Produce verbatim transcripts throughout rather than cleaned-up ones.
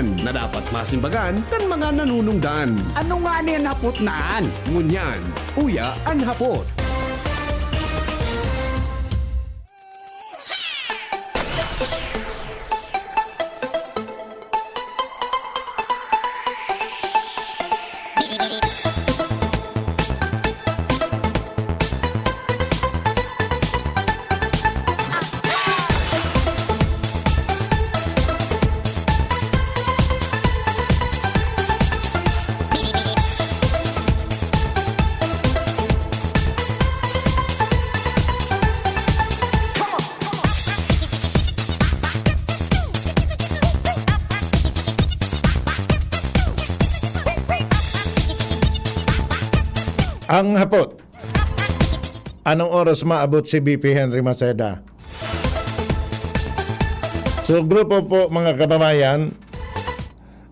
na dapat masimbagan kan mga nanunungdan. Ano ngani an hapot na an? Ngunyan, uya an hapot. Ang hapot, anong oras maabot si B P Henry Maceda? So, grupo po, mga kababayan,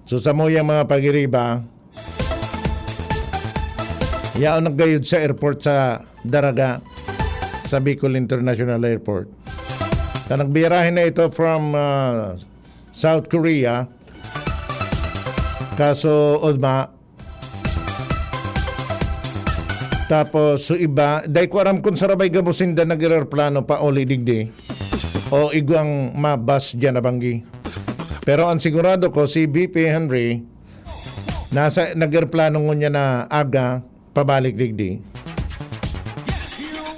so, samuyang mga pagiriba, yaon naggayod sa airport sa Daraga, sa Bicol International Airport. Na nagbiyarahe na ito from, ah, South Korea. Kaso, Odma, tapos, so iba, dai ko aram kung sarabay gabos sinda nag-eroplano pa uli digdi o igwang mabas diyan na banggi. Pero ang sigurado ko, si B P Henry, nasa, nag-eroplano ngunyan na aga, pabalik digdi.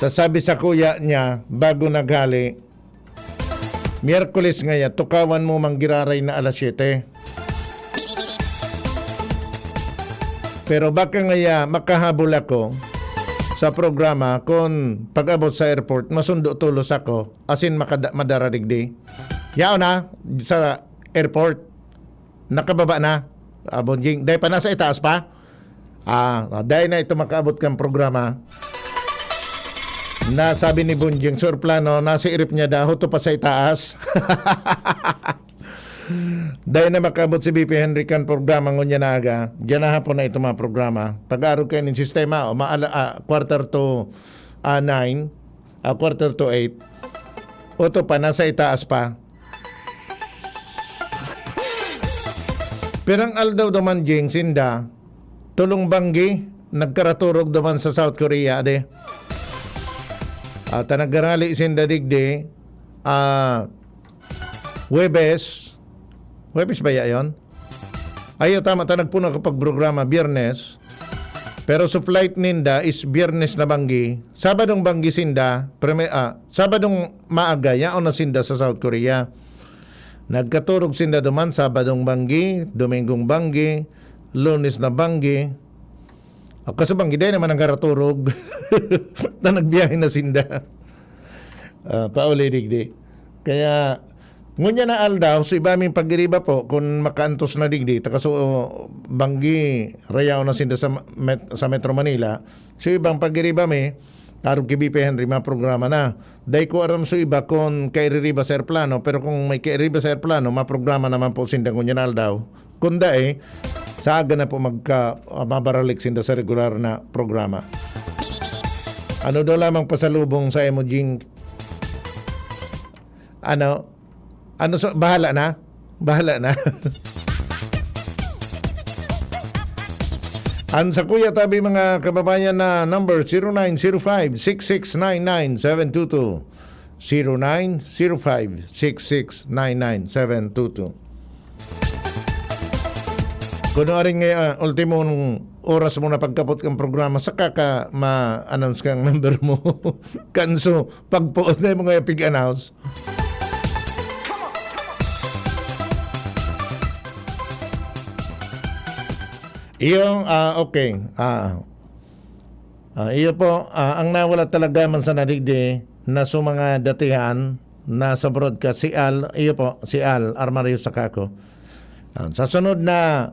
Ta sabi sa kuya niya, bago naghali, Miyerkules ngaya, tukawan mo manggiraray na alas siyete. Pero baka ngaya makahabol ako sa programa kun pag-abot sa airport, masundo tolos ako, asin makada-, madara digdi. Yaon na, sa airport. Nakababa na. Ah, Bonjing, dai pa nasa itaas pa? Ah, ah, dai na ito makaabot kang programa. Na sabi ni Bonjing, Surplano, nasa irip niya daw, to pa sa itaas. Dai na makaabot si B P Henry kan programa ngunyan na aga. Diyan na hapon na ito mga programa. Pag-arog kayo ng sistema, o maala, ah, quarter to, ah, nine, ah, quarter to eight. Oto pa, nasa itaas pa. Pirang aldaw duman, Jing, sinda, tolong banggi, nagkaraturog duman sa South Korea, ade. At ang nagkarali sinda digdi, ah, Huwebes. Huwebes ba ya yon? Ayo, tama, ta nagpuno ako pag programa, Biyernes. Pero sa flight ninda is Biyernes na banggi. Sabadong banggi sinda, preme-, ah, Sabadong maaga, yaon na sinda sa South Korea. Nagkaturog sinda duman, Sabadong banggi, Domingong banggi, Lunes na banggi. O, kaso banggi, dai naman nagkaraturog. Na nagbiyahe na sinda. Ah, pauli digdi. Kaya, ngunyan na aldaw, so iba ming pagiriba po, kung makaantos na digdi, ta kaso, banggi, rayaw na sinda sa met-, sa Metro Manila. So ibang pagiriba mi, arog ki B P Henry, maprograma na. Dai ko aram so iba kun kaiririba sa eroplano, pero kung may kairiba sa eroplano, maprograma naman po sinda ngunyan aldaw. Kun dai, sa aga na po magka-, ah, mabaralik sinda sa regular na programa. Ano daw lamang pasalubong sa imo, Jing? Ano? Ano sa, bahala na? Bahala na. Ang sa Kuya Tabi, mga kababayan, na number, zero nine zero five, six six nine nine, seven two two. Zero nine zero five, six six nine nine, seven two two. Kuno arin nga, ah, ultimong oras mo na pagkapot kang programa, saka ka ma-announce kang number mo. Kanso, pagpuot na mo nga pig-announce. Iyo, ah, okay. Ah, ah, iyo po, ah, ang nawala talaga man sa nadigdi na sa mga datihan na sa broadcast, si Al, iyo po, si Al Armario saka ako. Ah, sa sunod na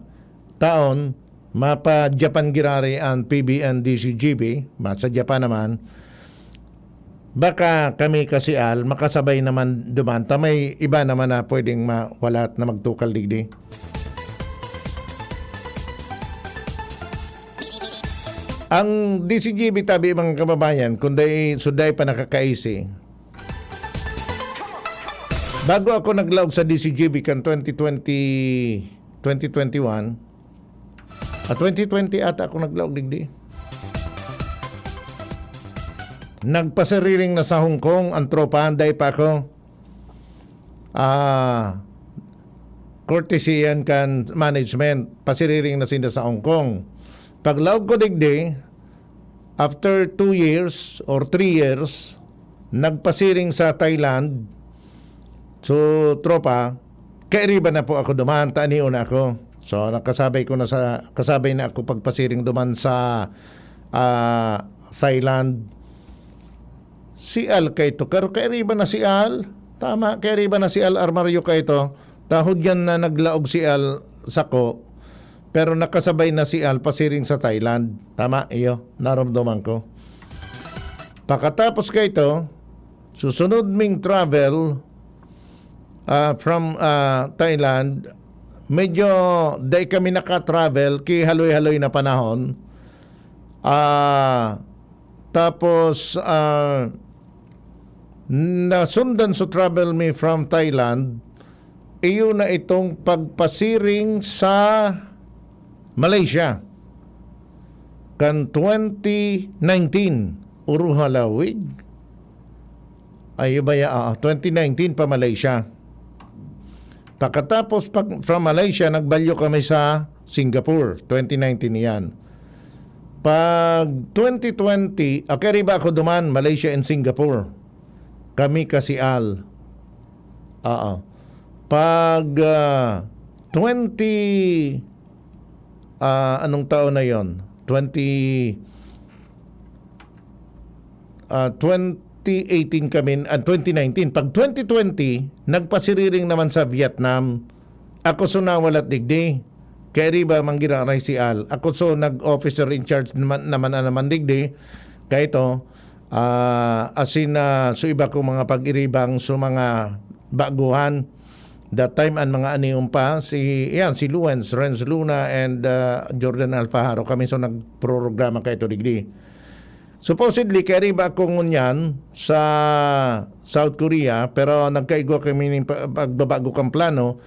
taon, mapa-Japan girari ang P B N D C G B, ma-, sa Japan naman. Baka kami kasi, Al, makasabay naman duman, ta may iba naman na pwedeng mawala at na magtukal digdi. Ang D C G B tabi, mga kababayan, kung dai, suday pa nakakaisi. Bago ako naglaog sa D C G B kan twenty twenty, twenty twenty-one. Ah, twenty twenty ata ako naglaog digdi. Nagpasiriring na sa Hong Kong ang tropa, dai pa ako. Ah, courtesy yan kan management. Pasiriring na sinda sa Hong Kong. Paglaog ko digdi, after two years or three years, nagpasiring sa Thailand. So, tropa, kairiba na po ako duman, tanion na ako. So, nakasabay ko na sa, kasabay na ako pagpasiring duman sa, ah, Thailand. Si Al kaito, karo kairiba na si Al. Tama, kairiba na si Al Armario kaito. Tahod yan na naglaog si Al sako, pero nakasabay na si Al pasiring sa Thailand. Tama, iyo, naromdoman ko. Pakatapos kaito, susunod ming travel, ah, from, ah, Thailand, medyo dai kami naka-travel, ki haloy-haloy na panahon. Ah, tapos, ah, nasundan sa travel mi from Thailand, iyo na itong pagpasiring sa Malaysia kan twenty nineteen. Uruhalawig. Ay, iba ya, ah, twenty nineteen pa Malaysia. Pagkatapos, pag, from Malaysia, nagbalyo kami sa Singapore, twenty nineteen iyan. Pag twenty twenty, ah, kairiba ako duman, Malaysia and Singapore. Kami kasi Al. Oo. Pag, ah, twenty, ah, anong taon na yon? Twenty, ah, twenty eighteen kami, ah, twenty nineteen. Pag twenty twenty, nagpasiriring naman sa Vietnam. Ako so nawalat digdi. Kairiba man giraray si Al. Ako so nag-officer in charge naman, naman, naman digdi. Kaito, ah, asin na so iba kong mga pag-iribang so mga baguhan. That time, ang mga anion pa, si, yan, si Luens, Renz Luna, and, ah, Jordan Alfajaro. Kami so nagprograma kaito digdi. Supposedly, kairiba ako ngunyan sa South Korea, pero nagkaigwa kami nin pa-, pagbabago kan plano.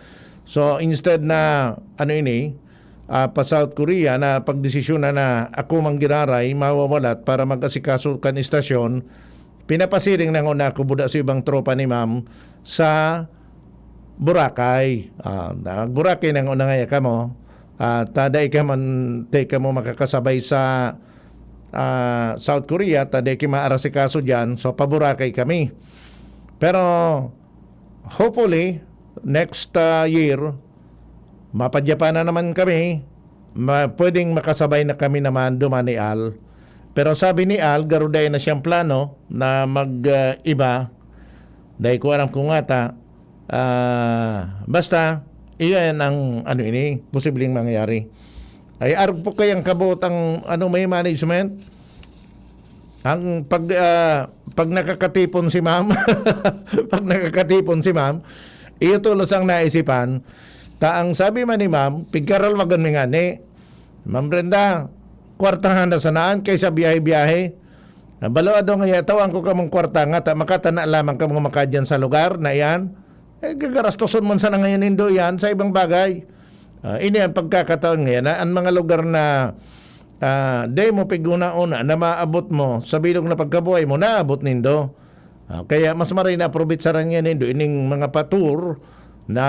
So, instead na, ano ini, ah, pa South Korea, na pagdesisyon na, na ako man giraray, mawawalat para mag-asikaso kan istasyon, pinapasiring na nguna ako buda sa ibang tropa ni ma'am sa Boracay. Ah, nag-Boracay na nguna ngaya kamo. Ah, ta dai ka man, dai kamo makakasabay sa, ah, South Korea, ta dai ka maarasikaso diyan. So, pa Boracay kami. Pero, hopefully, next, ah, year, mapadyapan na naman kami. Ma-, pwedeng makasabay na kami naman duman ni Al. Pero sabi ni Al, garo dai na siyang plano na mag, ah, iba. Dai ko aram kung ata. Ah, basta, iyan ang ano ini, posibleng mangyayari. Ay, arog po kayang kabot ang ano, may management. Ang pag, ah, pag nakakatipon si ma'am, pag nakakatipon si ma'am, iyo tolos ang naisipan. Ta ang sabi man ni ma'am, pigkaralwagan mi ngani. Ma'am Brenda, kwartahan na sanaan kaysa biyahe-biyahe. Balo adto nga yatawan ko kamong kwarta nga ta makatana lamang kamo makadyan sa lugar na iyan. Eh, gagarastoson man sana ngayon nindo iyan sa ibang bagay. Ah, ini ang pagkakataon ngayon na ang mga lugar na, ah, dai mo piguna-una na maabot mo sa bilog na pagkabuhay mo, naabot nindo. Ah, kaya mas maray na aprobetsaran niya nindo ining mga pa-tour na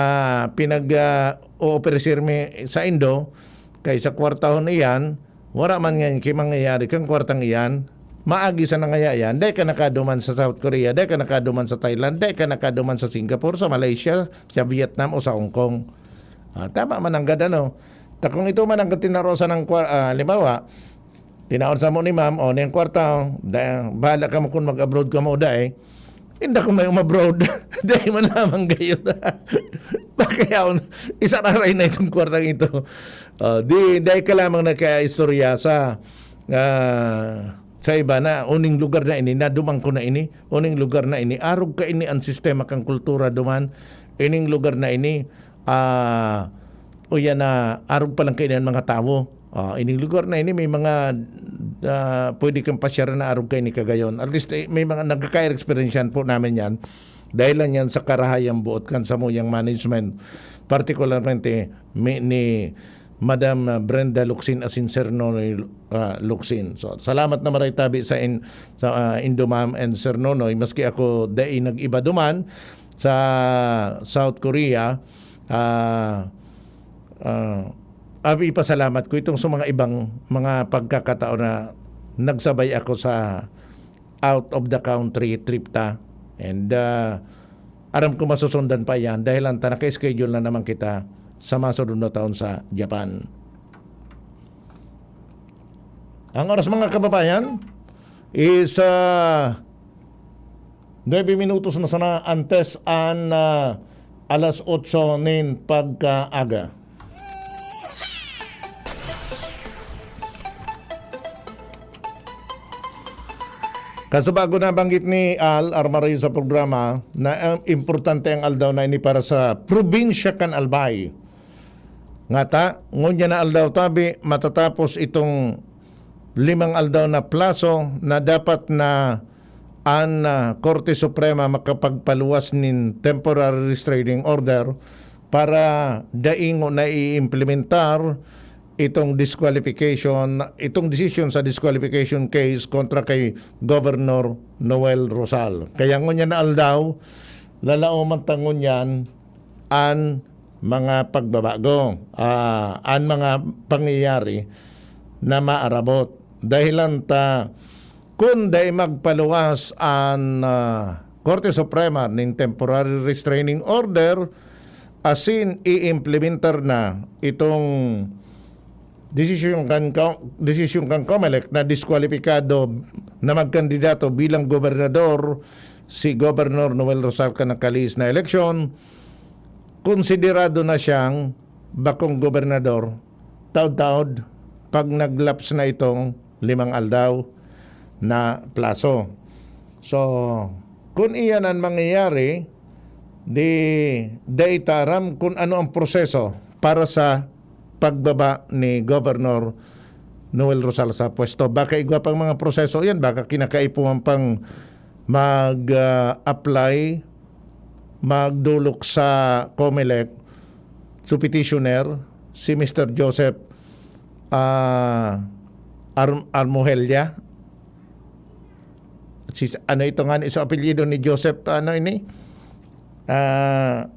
pinag, ah, oopereser mi sa indo kaysa kwartahon iyan. Wara man ngayon ki mangyayari kan kwartang iyan. Maagi sana ngaya yan. Dai ka nakaduman sa South Korea, dai ka nakaduman sa Thailand, dai ka nakaduman sa Singapore, sa Malaysia, sa Vietnam o sa Hong Kong. Ah, tama man ang gad ano. Ta kung ito man ang tinaro sa ng kwa-, ah, halimbawa, tinaon sa mo ni ma'am, o niyang kwarta, da-, bahala ka mo kung mag-abroad ka mo o dai. Inda kung may umabroad, dai man lamang gayon. Pakayaon, isararay na itong kwartang ito. Ah, di, dai ka lamang nagkaistorya sa, ah, sa iba na, "Uning lugar na ini, naduman ko na ini, uning lugar na ini, arog ka ini ang sistema kang kultura duman, ining lugar na ini, ah, o yan na, arog pa lang kaini ang mga tawo." Ah, ining lugar na ini, may mga, ah, pwede kang pasyaran na arog kaini kagayon. At least, eh, may mga nagkaka-experience yan po namin yan. Dahil lang yan sa karahayang buot kan samuyang management. partikularmente mi-, ni Madam, ah, Brenda Locsin asin Sir Nonoy, ah, Locsin. So, salamat na maray tabi sa in-, sa, ah, Indomam and Sir Nonoy, maski ako dai nag-iba duman sa South Korea. Ah, ah, abi, ipasalamat ko itong sa mga ibang mga pagkakataon na nagsabay ako sa out of the country trip ta. And, ah, aram ko masusundan pa yan dahil ang ta naka-schedule na naman kita sa masunod na taon sa Japan. Ang oras, mga kababayan, is, ah, nuebe minutos na sana antes an, ah, alas otso nin pagkaaga. Kaso bago nabanggit ni Al Armario sa programa na ang importante ang aldaw na ini para sa probinsya kan Albay. Ngata, ngunyan na aldaw tabi, matatapos itong limang aldaw na plaso na dapat na an, ah, Korte Suprema makapagpaluwas nin temporary restraining order para daingo na i-implementar itong disqualification, itong desisyon sa disqualification case kontra kay Governor Noel Rosal. Kaya ngunyan na aldaw, lalaoman ta ngunyan an mga pagbabago, ah, an mga pangyayari na maarabot. Dahilan ta, kun dai magpaluwas an, ah, Korte Suprema nin temporary restraining order, asin i-implementar na itong desisyon kan Co-, desisyon kan COMELEC na diskwalipikado na magkandidato bilang gobernador si Governor Noel Rosal kan nakalihis na eleksyon, konsiderado na siyang bakong gobernador taod-taod pag nag-lapse na itong limang aldaw na plaso. So, kun iyan an mangyayari, di dai ta aram kun ano ang proseso para sa pagbaba ni Governor Noel Rosal sa pwesto. Baka igwa pang mga proseso yan, baka kinakaipuhan pang mag, ah, apply, magdolok sa COMELEC, so petitioner, si Mister Joseph, ah, Ar-, Armohelia. Si, ano ito nga ni, sa apelyido ni Joseph, ano ini? Ah,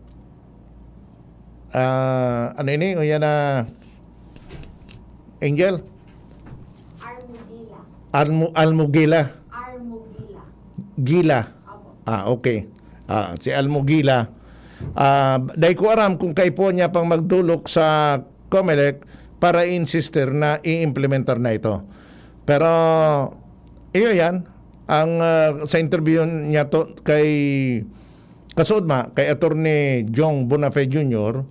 ah, ano ini? O yan na, Angel? Armugila. Almu-, Almugila. Armugila. Gila. Opo. Ah, okay. Ah, si Almugila. Ah, dai ko aram kung kaipuhan niya pang magdolok sa COMELEC para i-insister na i-implementar na ito. Pero, iyo yan. Ang, ah, sa interview niya to kay, kasuodma, kay Attorney Jong Bonafé Junior,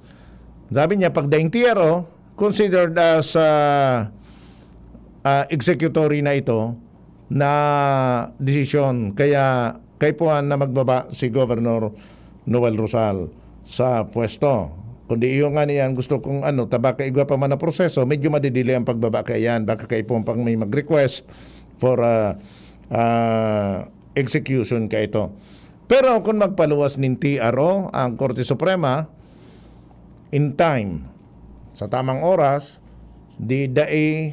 sabi niya, pag daing T R O, considered as, ah, ah, executory na ito na desisyon. Kaya kaipuhan na magbaba si Governor Noel Rosal sa pwesto. Kundi iyo nga niyan, gusto kong ano, ta baka igwa pa man na proseso, medyo madidili ang pagbaba kaiyan. Baka kaipuhan pang may mag-request for, ah, ah, execution kaito. Pero kung magpaluwas nin T R O ang Korte Suprema, in time, sa tamang oras, di dai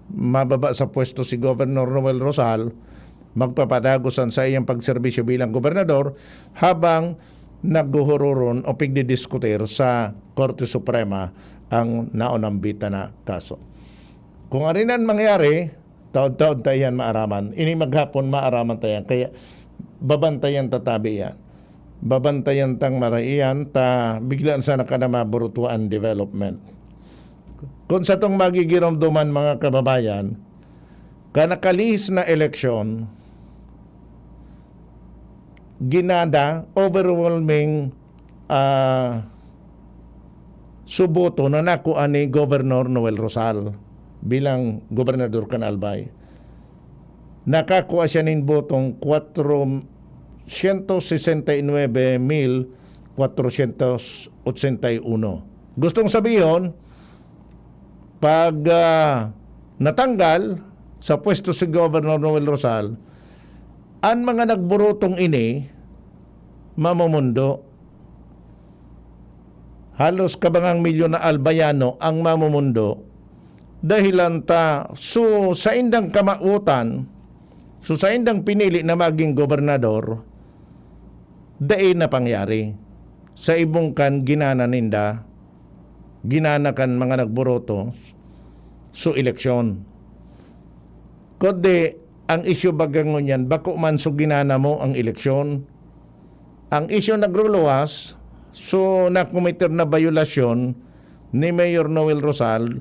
mababa sa pwesto si Governor Noel Rosal, magpapadagos an saiyang pagserbisyo bilang gobernador habang naghuhuroron o pigdidiskutir sa Korte Suprema ang naonambita na kaso. Kung arinan mangyari, taod-taod ta iyan maaraman. Ini maghapon maaraman ta iyan. Kaya babantayan ta tabi iyan. Babantayan tang maray iyan ta biglaan sana ka na maburutuan development. Kung sa tong magigiromdoman, mga kababayan, ka nakalihis na eleksyon, ginada, overwhelming, ah, suboto na nakuha ni Governor Noel Rosal bilang gobernador kan Albay. Nakakua siya nin botong kwatrosyentos sesenta y nuebe mil kwatrosyentos otsenta y uno. Gustong sabihon, pag, ah, natanggal sa pwesto si Governor Noel Rosal, an mga nagburutong ini mamumundo. halos kabangang milyon na Albayano ang mamumundo dahilan ta so saindang kamawotan, so saindang pinili na maging gobernador, dai na pangyari. Sa ibong kan ginana ninda, ginana kan mga nagboto, so eleksyon. Kundi, ang isyu baga ngunyan, bako man so ginana mo ang eleksyon. Ang isyu nagruluwas, so nakometer na bayolasyon ni Mayor Noel Rosal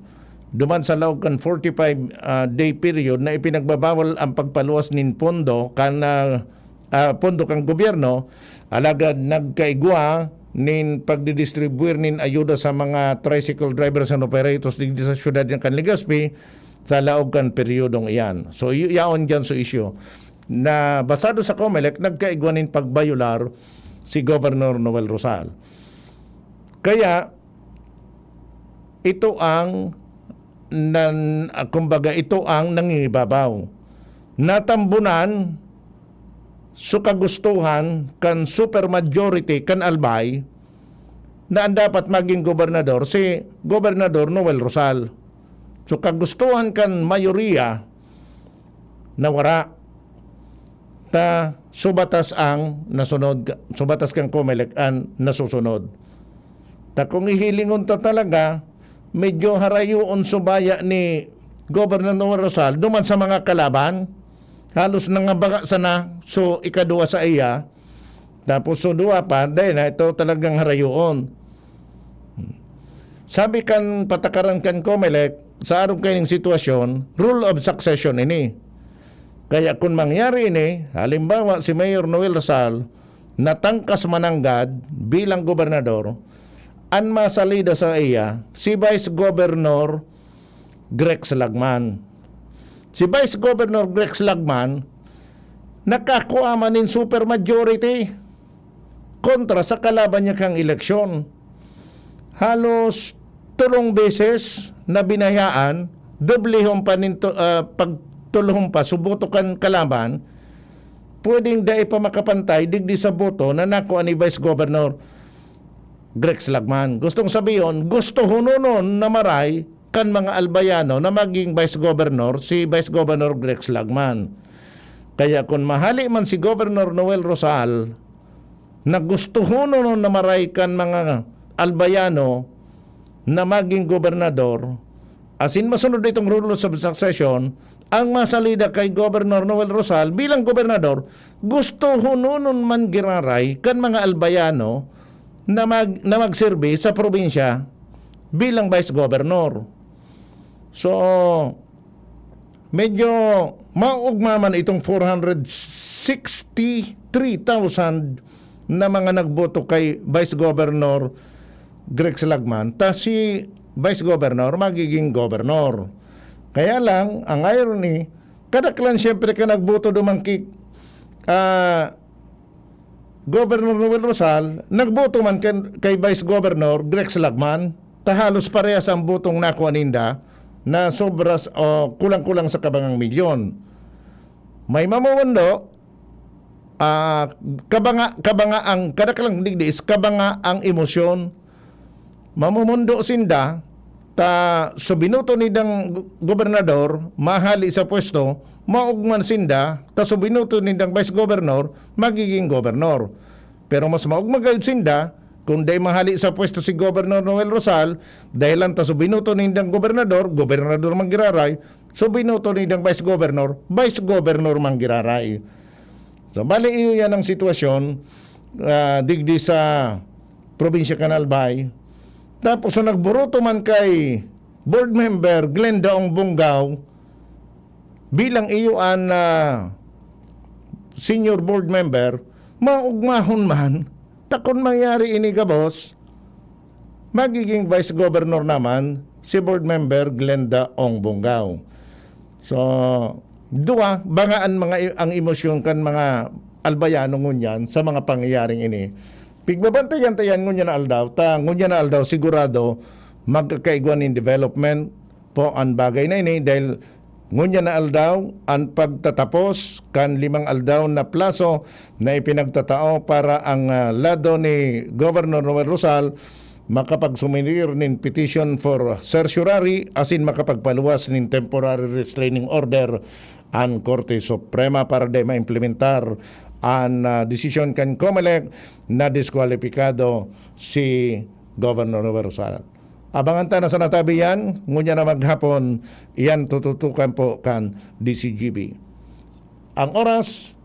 duman sa laog kan forty-five, ah, day period na ipinagbabawal ang pagpaluwas nin pondo kan, ah, ah, pondo kan gobyerno, alagad nagkaigwa nin pagdidistribuir nin ayuda sa mga tricycle drivers and operators digdi sa syudad kan Legazpi sa laog kan peryodong iyan. So, y-, yaon dyan sa isyu na basado sa Comelec, nagkaigwa nin pagbayolar si Governor Noel Rosal. Kaya, ito ang nan-, ah, kumbaga, ito ang nangingibabaw. Natambunan so kagustuhan kan super majority kan Albay na ang dapat maging gobernador si Gobernador Noel Rosal. So, kagustuhan kan mayoriya nawara. Ta, so batas ang nasunod, so batas kan Comelec ang nasusunod. Ta kung hihilingon ta talaga, medyo harayoon so baya ni Governor Noel Rosal duman sa mga kalaban. Halos nangabanga sana so ikaduwa sa iya. Tapos so duwa pa, dahil na ito talagang harayoon. Sabi kan patakaran kan Comelec, sa arog kaining sitwasyon, rule of succession ini. Kaya kung mangyari ini, halimbawa si Mayor Noel Rosal, natangkas mananggad bilang gobernador, an masalida sa iya, si Vice Governor Grex Lagman. Si Vice Governor Grex Lagman, nakakua man nin super majority kontra sa kalaban niya kang eleksyon. Halos tolong beses na binayaan, doblehon pa nin to-, ah, pagtolhon pa so boto kan kalaban, pwedeng dai pa makapantay digdi sa boto na nakua ni Vice Governor Grex Lagman. Gustong sabihon, gusto hunonon na maray kan mga Albayano na maging Vice Governor si Vice Governor Grex Lagman. Kaya kun mahali man si Governor Noel Rosal na gusto hunonon na maray kan mga Albayano na maging gobernador, asin masunod itong rule of succession, ang masalida kay Governor Noel Rosal bilang gobernador, gusto hunonon man giraray kan mga Albayano na mag-, na magserbi sa probinsya bilang vice governor. So, medyo maugma man itong four hundred sixty-three thousand na mga nagboto kay Vice Governor Grex Lagman, ta si Vice Governor magiging governor. Kaya lang, ang irony, kadaklan siyempre ka nagboto duman ki, ah, Governor Noel Rosal, nagboto man kan, kay Vice Governor Grex Lagman, ta halos parehas ang botong nakua ninda na sobras o kulang-kulang sa kabangang milyon. May mamumundo, ah, kabanga, kabanga ang, kadaklang digdi is kabanga ang emosyon. Mamumundo sinda, ta so binoto nindang gu-, gobernador, mahali sa pwesto, maugma sinda, ta so binoto nindang vice governor, magiging gobernor. Pero mas maugma gayud sinda, kung dai mahali sa pwesto si Governor Noel Rosal, dahil lang ta so binoto nindang gobernador, gobernador man giraray, so binoto nindang vice governor, vice governor man giraray. So, bali, iyo yan ang sitwasyon, ah, digdi sa probinsya kan Albay. Tapos, so nagburoto man kay board member Glenda Ong Bongao bilang iyo an, ah, senior board member, maugmahon man, ta kun mangyari ini gabos, magiging vice governor naman si board member Glenda Ong Bongao. So, duwa, banga an mga, ang emosyon kan mga Albayano ngunyan sa mga pangyayaring ini. Pigbabantayan ta yan ngunyan na aldaw. Ta, ngunyan na aldaw, sigurado, magkakaigwa nin development po an bagay na ini dahil ngunyan na aldaw, an pagtatapos kan limang aldaw na plaso na ipinagtatao para ang, ah, lado ni Governor Noel Rosal makapagsuminir nin petition for certiorari asin makapagpaluwas nin temporary restraining order an Korte Suprema para dai maimplementar an, ah, desisyon kan Comelec na diskwalipikado si Governor Rosal. Abangan ta na sa natabi yan, ngunyan na maghapon, iyan tututukan po kan D C G B. Ang oras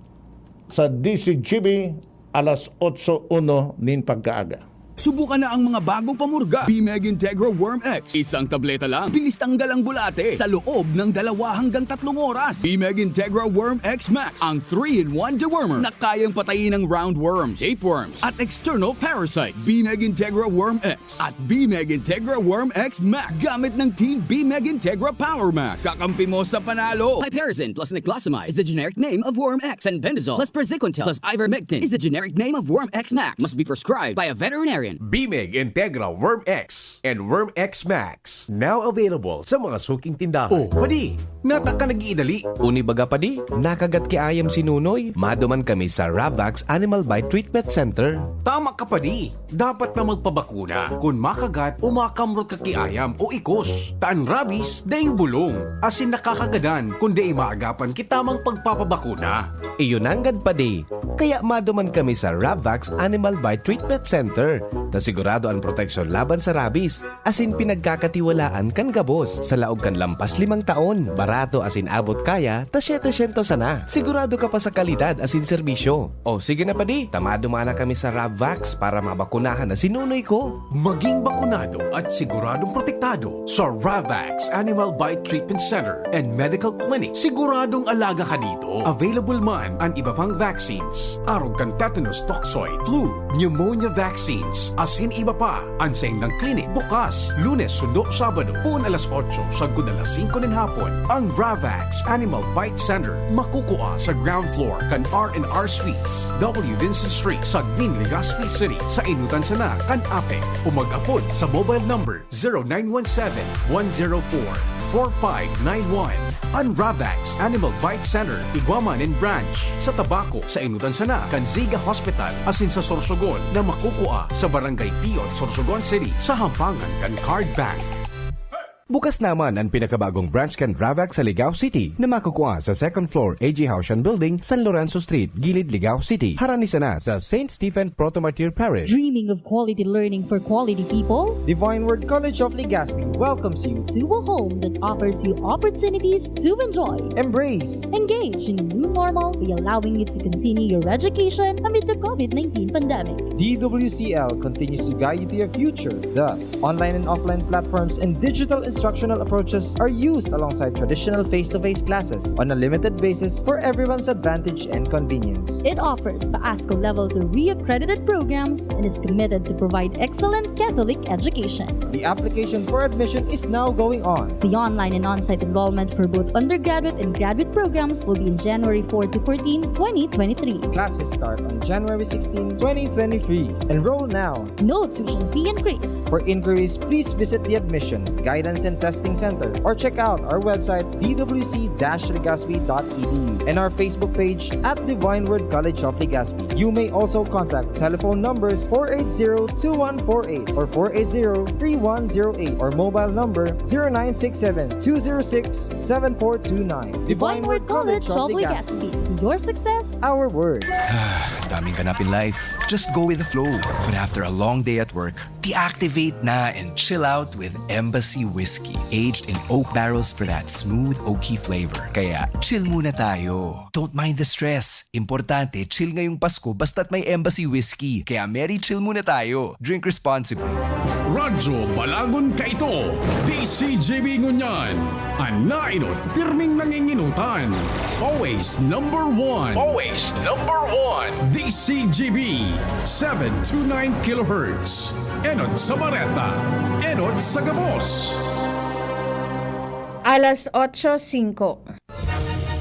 sa D C G B, alas otso uno nin pagkaaga. Subukan na ang mga bagong pamurga. Bimeg Integra Worm X. Isang tableta lang, bilis tanggal ang bulate sa loob ng dalawa hanggang tatlong oras. Bimeg Integra Worm X Max, ang three-in-one dewormer na kayang patayin ang roundworms, tapeworms, at external parasites. Bimeg Integra Worm X at Bimeg Integra Worm X Max. Gamit ng Team Bimeg Integra Power Max. Kakampi mo sa panalo. Piperazine plus niclosamide is the generic name of Worm X. Fenbendazole plus praziquantel plus ivermectin is the generic name of Worm X Max. Must be prescribed by a veterinarian. Bimeg Integra Worm X and Worm X Max. Now available sa mga suking tindahan. Oh, padi, nata ka nag-iidali. Uni baga, padi, nakagat ki ayam si Nunoy. Maduman kami sa Ravax Animal Bite Treatment Center. Tama ka, padi. Dapat na magpabakuna kun makagat o makamrot ka ki ayam o ikos. Ta an rabies, daing bulong, asin nakakagadan kun dai maagapan ki tamang pagpapabakuna. Iyo nanggad, padi. Kaya maduman kami sa Ravax Animal Bite Treatment Center, ta sigurado an proteksyon laban sa rabies, asin pinagkakatiwalaan kan gabos. Sa laog kan lampas limang taon, barato asin abot kaya ta setecientos sana. Sigurado ka pa sa kalidad asin serbisyo. O sige na, padi, ta maduman na kami sa Ravax para mabakunahan na si Nunoy ko. Maging bakunado at siguradong protektado sa Ravax Animal Bite Treatment Center and Medical Clinic. Siguradong alaga ka dito. Available man an iba pang vaccines, arog kan tetanus toxoid, flu, pneumonia vaccines, asin iba pa. An saindang clinic bukas Lunes sundo Sabado, poon alas otso sagkod alas singko nin hapon. Ang Ravax Animal Bite Center makukua sa ground floor kan R and R Suites, W Vincent Street, Sagmin, Legazpi City, sa enotan sana kan APEC, o mag-apod sa mobile number zero nine one seven, one zero four, four five nine one. An Ravax Animal Bite Center igwa man nin branch sa Tabaco, sa enotan sana kan Ziga Hospital, asin sa Sorsogon na makukua sa Barangay Piot, Sorsogon City, sa hampangan kan Card Bank. Bukas naman an pinakabagong branch kan Ravax sa Ligao City na makukua sa second floor A G Haushan Building, San Lorenzo Street, Gilid, Ligao City. Harani sana sa Saint Stephen Proto-Martyr Parish. Dreaming of quality learning for quality people? Divine Word College of Legazpi welcomes you to a home that offers you opportunities to enjoy, embrace, engage in a new normal by allowing you to continue your education amid the COVID nineteen pandemic. D W C L continues to guide you to your future. Thus, online and offline platforms and digital instructional approaches are used alongside traditional face-to-face classes on a limited basis for everyone's advantage and convenience. It offers PASCO Level two reaccredited programs and is committed to provide excellent Catholic education. The application for admission is now going on. The online and on-site enrollment for both undergraduate and graduate programs will be in January four to fourteen, twenty twenty-three. Classes start on January sixteen, twenty twenty-three. Enroll now. No tuition fee increase. For inquiries, please visit the Admission, Guidance and Testing Center or check out our website, d w c dash legazpi dot e d u, and our Facebook page at Divine Word College of Legazpi. You may also contact telephone numbers four eight zero two one four eight or four eight zero three one zero eight or mobile number zero nine six seven two zero six seven four two nine. Divine Word College of Legazpi. Your success, our word. Daming ganap in life. Just go with the flow. But after a long day at work, deactivate na and chill out with Embassy Whiskey. Aged in oak barrels for that smooth, oaky flavor. Kaya, chill muna tayo. Don't mind the stress. Importante, chill ngayong Pasko basta't may Embassy Whiskey. Kaya, Merry Chill muna tayo. Drink responsibly. Radyo Balagon kaito, D C G B ngunyan. An naenot, pirming nanginginutan. Always number one. Always number one. D C G B, seven two nine kilohertz. Enot sa bareta, enot sa gabos. Alas otso singko.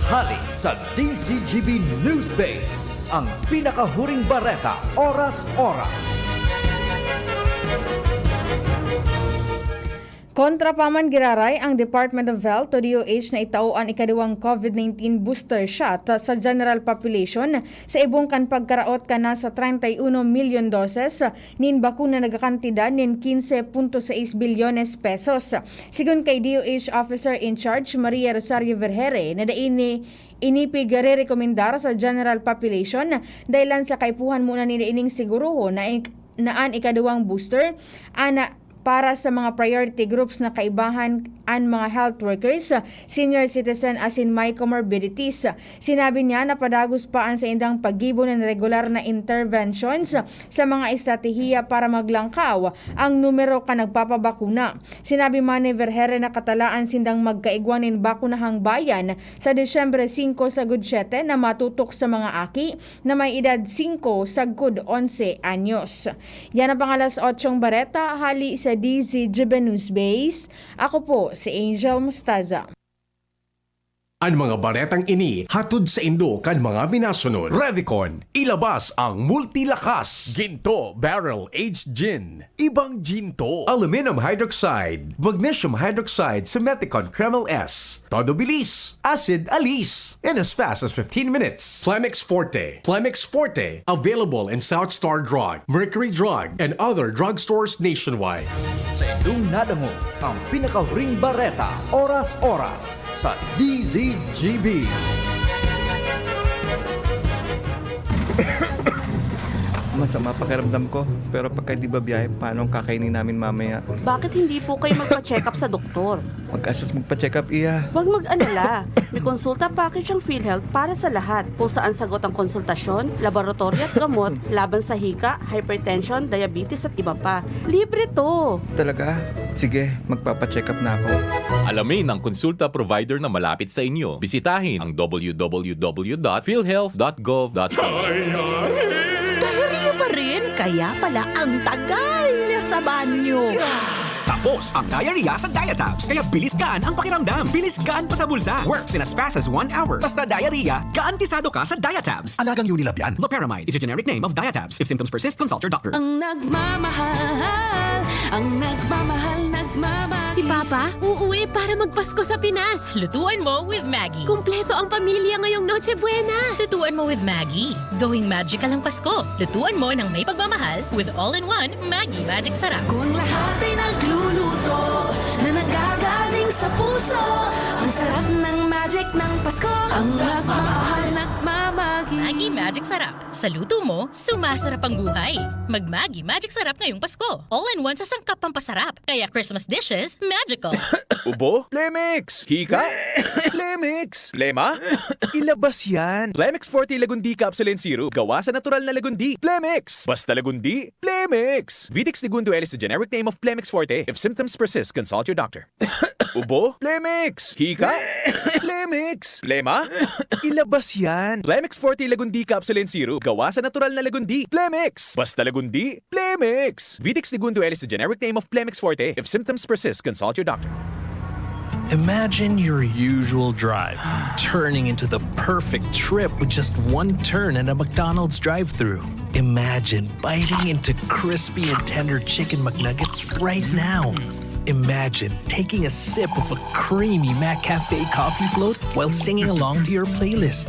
Hali sa D C G B News Base, ang pinakahuring bareta, oras-oras. Kontra pa man giraray ang Department of Health o D O H na itao an ikaduwang COVID nineteen booster shot sa general population sa ibong kan pagkaraot kan nasa treinta y uno milyon doses nin bakuna na nagkakantidad nin quince punto seis bilyones pesos. Sigon kay D O H Officer in Charge Maria Rosario Vergere na dai ni ini pigre-rekomendar sa general population, dahilan sa kaipuhan muna nila ining siguruhon na ik-, na an ikaduwang booster ana para sa mga priority groups na kaibahan an mga health workers, senior citizen asin may comorbidities. Sinabi niya na padagos pa an saindang paggibo nin regular na interventions sa mga estratehiya para maglangkaw ang numero kan nagpapabakuna. Sinabi man ni Vergere na katalaan sindang magkaigwa nin bakunahang bayan sa Disyembre singko sagkod siyete na matutok sa mga aki na may edad singko sagkod onse anyos. Yan ang pang alas otsong bareta hali sa D Z G B News Base. Ako po si Angel Mostaza. An mga baretang ini hatod saindo kan mga minasunod. Revicon, ilabas ang multilakas. Ginto Barrel Aged Gin, ibang ginto. Aluminum hydroxide, magnesium hydroxide, Simethicone Kremel S. Todo bilis, acid alis, in as fast as fifteen minutes. Plemex Forte. Plemex Forte, available in South Star Drug, Mercury Drug, and other drugstores nationwide. Sa indong nadangog ang pinakahuring bareta, oras-oras, sa D Z G B. Masama pakiramdam ko, pero pagka di ba biyahe, paano ang kakainin namin mamaya? Bakit hindi po kayo magpa-check up sa doktor? Magkastos magpa-check up, iya. Huwag mag-alala. May konsulta package ang PhilHealth para sa lahat, kung saan sagot ang konsultasyon, laboratory at gamot, laban sa hika, hypertension, diabetes at iba pa. Libre to! Talaga? Sige, magpapa-check up na ako. Alamin ang konsulta provider na malapit sa inyo. Bisitahin ang w w w dot philhealth dot gov dot p h. Diarrhea pa rin? Kaya pala ang tagal niya sa banyo. Tapos ang diarrhea sa Diatabs. Kaya bilis gaan ang pakiramdam. Bilis gaan pa sa bulsa. Works in as fast as one hour. Basta diarrhea, garantisado ka sa Diatabs. Alagang Unilab yan. Loperamide is a generic name of Diatabs. If symptoms persist, consult your doctor. Ang nagmamahal, ang nagmamahal, nagmamahal. Si Papa, uuwi para magpasko sa Pinas. Lutuan mo with Maggi. Kumpleto ang pamilya ngayong Noche Buena. Lutuan mo with Maggi. Gawing magical ang Pasko. Lutuan mo ng may pagmamahal with all-in-one Maggi Magic Sarap. Kung lahat ay nagluluto na nanggagaling sa puso, ang sarap ng magic ng Pasko. Ang nagmamahal, nagmamagi. Maggi Magic Sarap. Sa luto mo, sumasarap ang buhay. Mag Maggi Magic Sarap ngayong Pasko. All-in-one sa sangkap pampasarap. Kaya Christmas dishes, magical. Ubo? Plemix! Hika? Plemix! Plema? Ilabas yan! Plemix Forte Lagundi Capsule and Syrup. Gawa sa natural na lagundi. Plemix! Basta lagundi, Plemix! Vitex Segundo L is the generic name of Plemix Forte. If symptoms persist, consult your doctor. Ubo? Plemix! Hika? Plemix! Plema? Ilabas yan! Plemix Forte Lagundi Capsule and Syrup. Gawa sa natural na lagundi. Plemix! Basta lagundi, Plemix! Vitex Segundo L is the generic name of Plemix Forte. If symptoms persist, consult your doctor. Imagine your usual drive turning into the perfect trip with just one turn and a McDonald's drive-thru. Imagine biting into crispy and tender chicken McNuggets right now. Imagine taking a sip of a creamy McCafe coffee float while singing along to your playlist.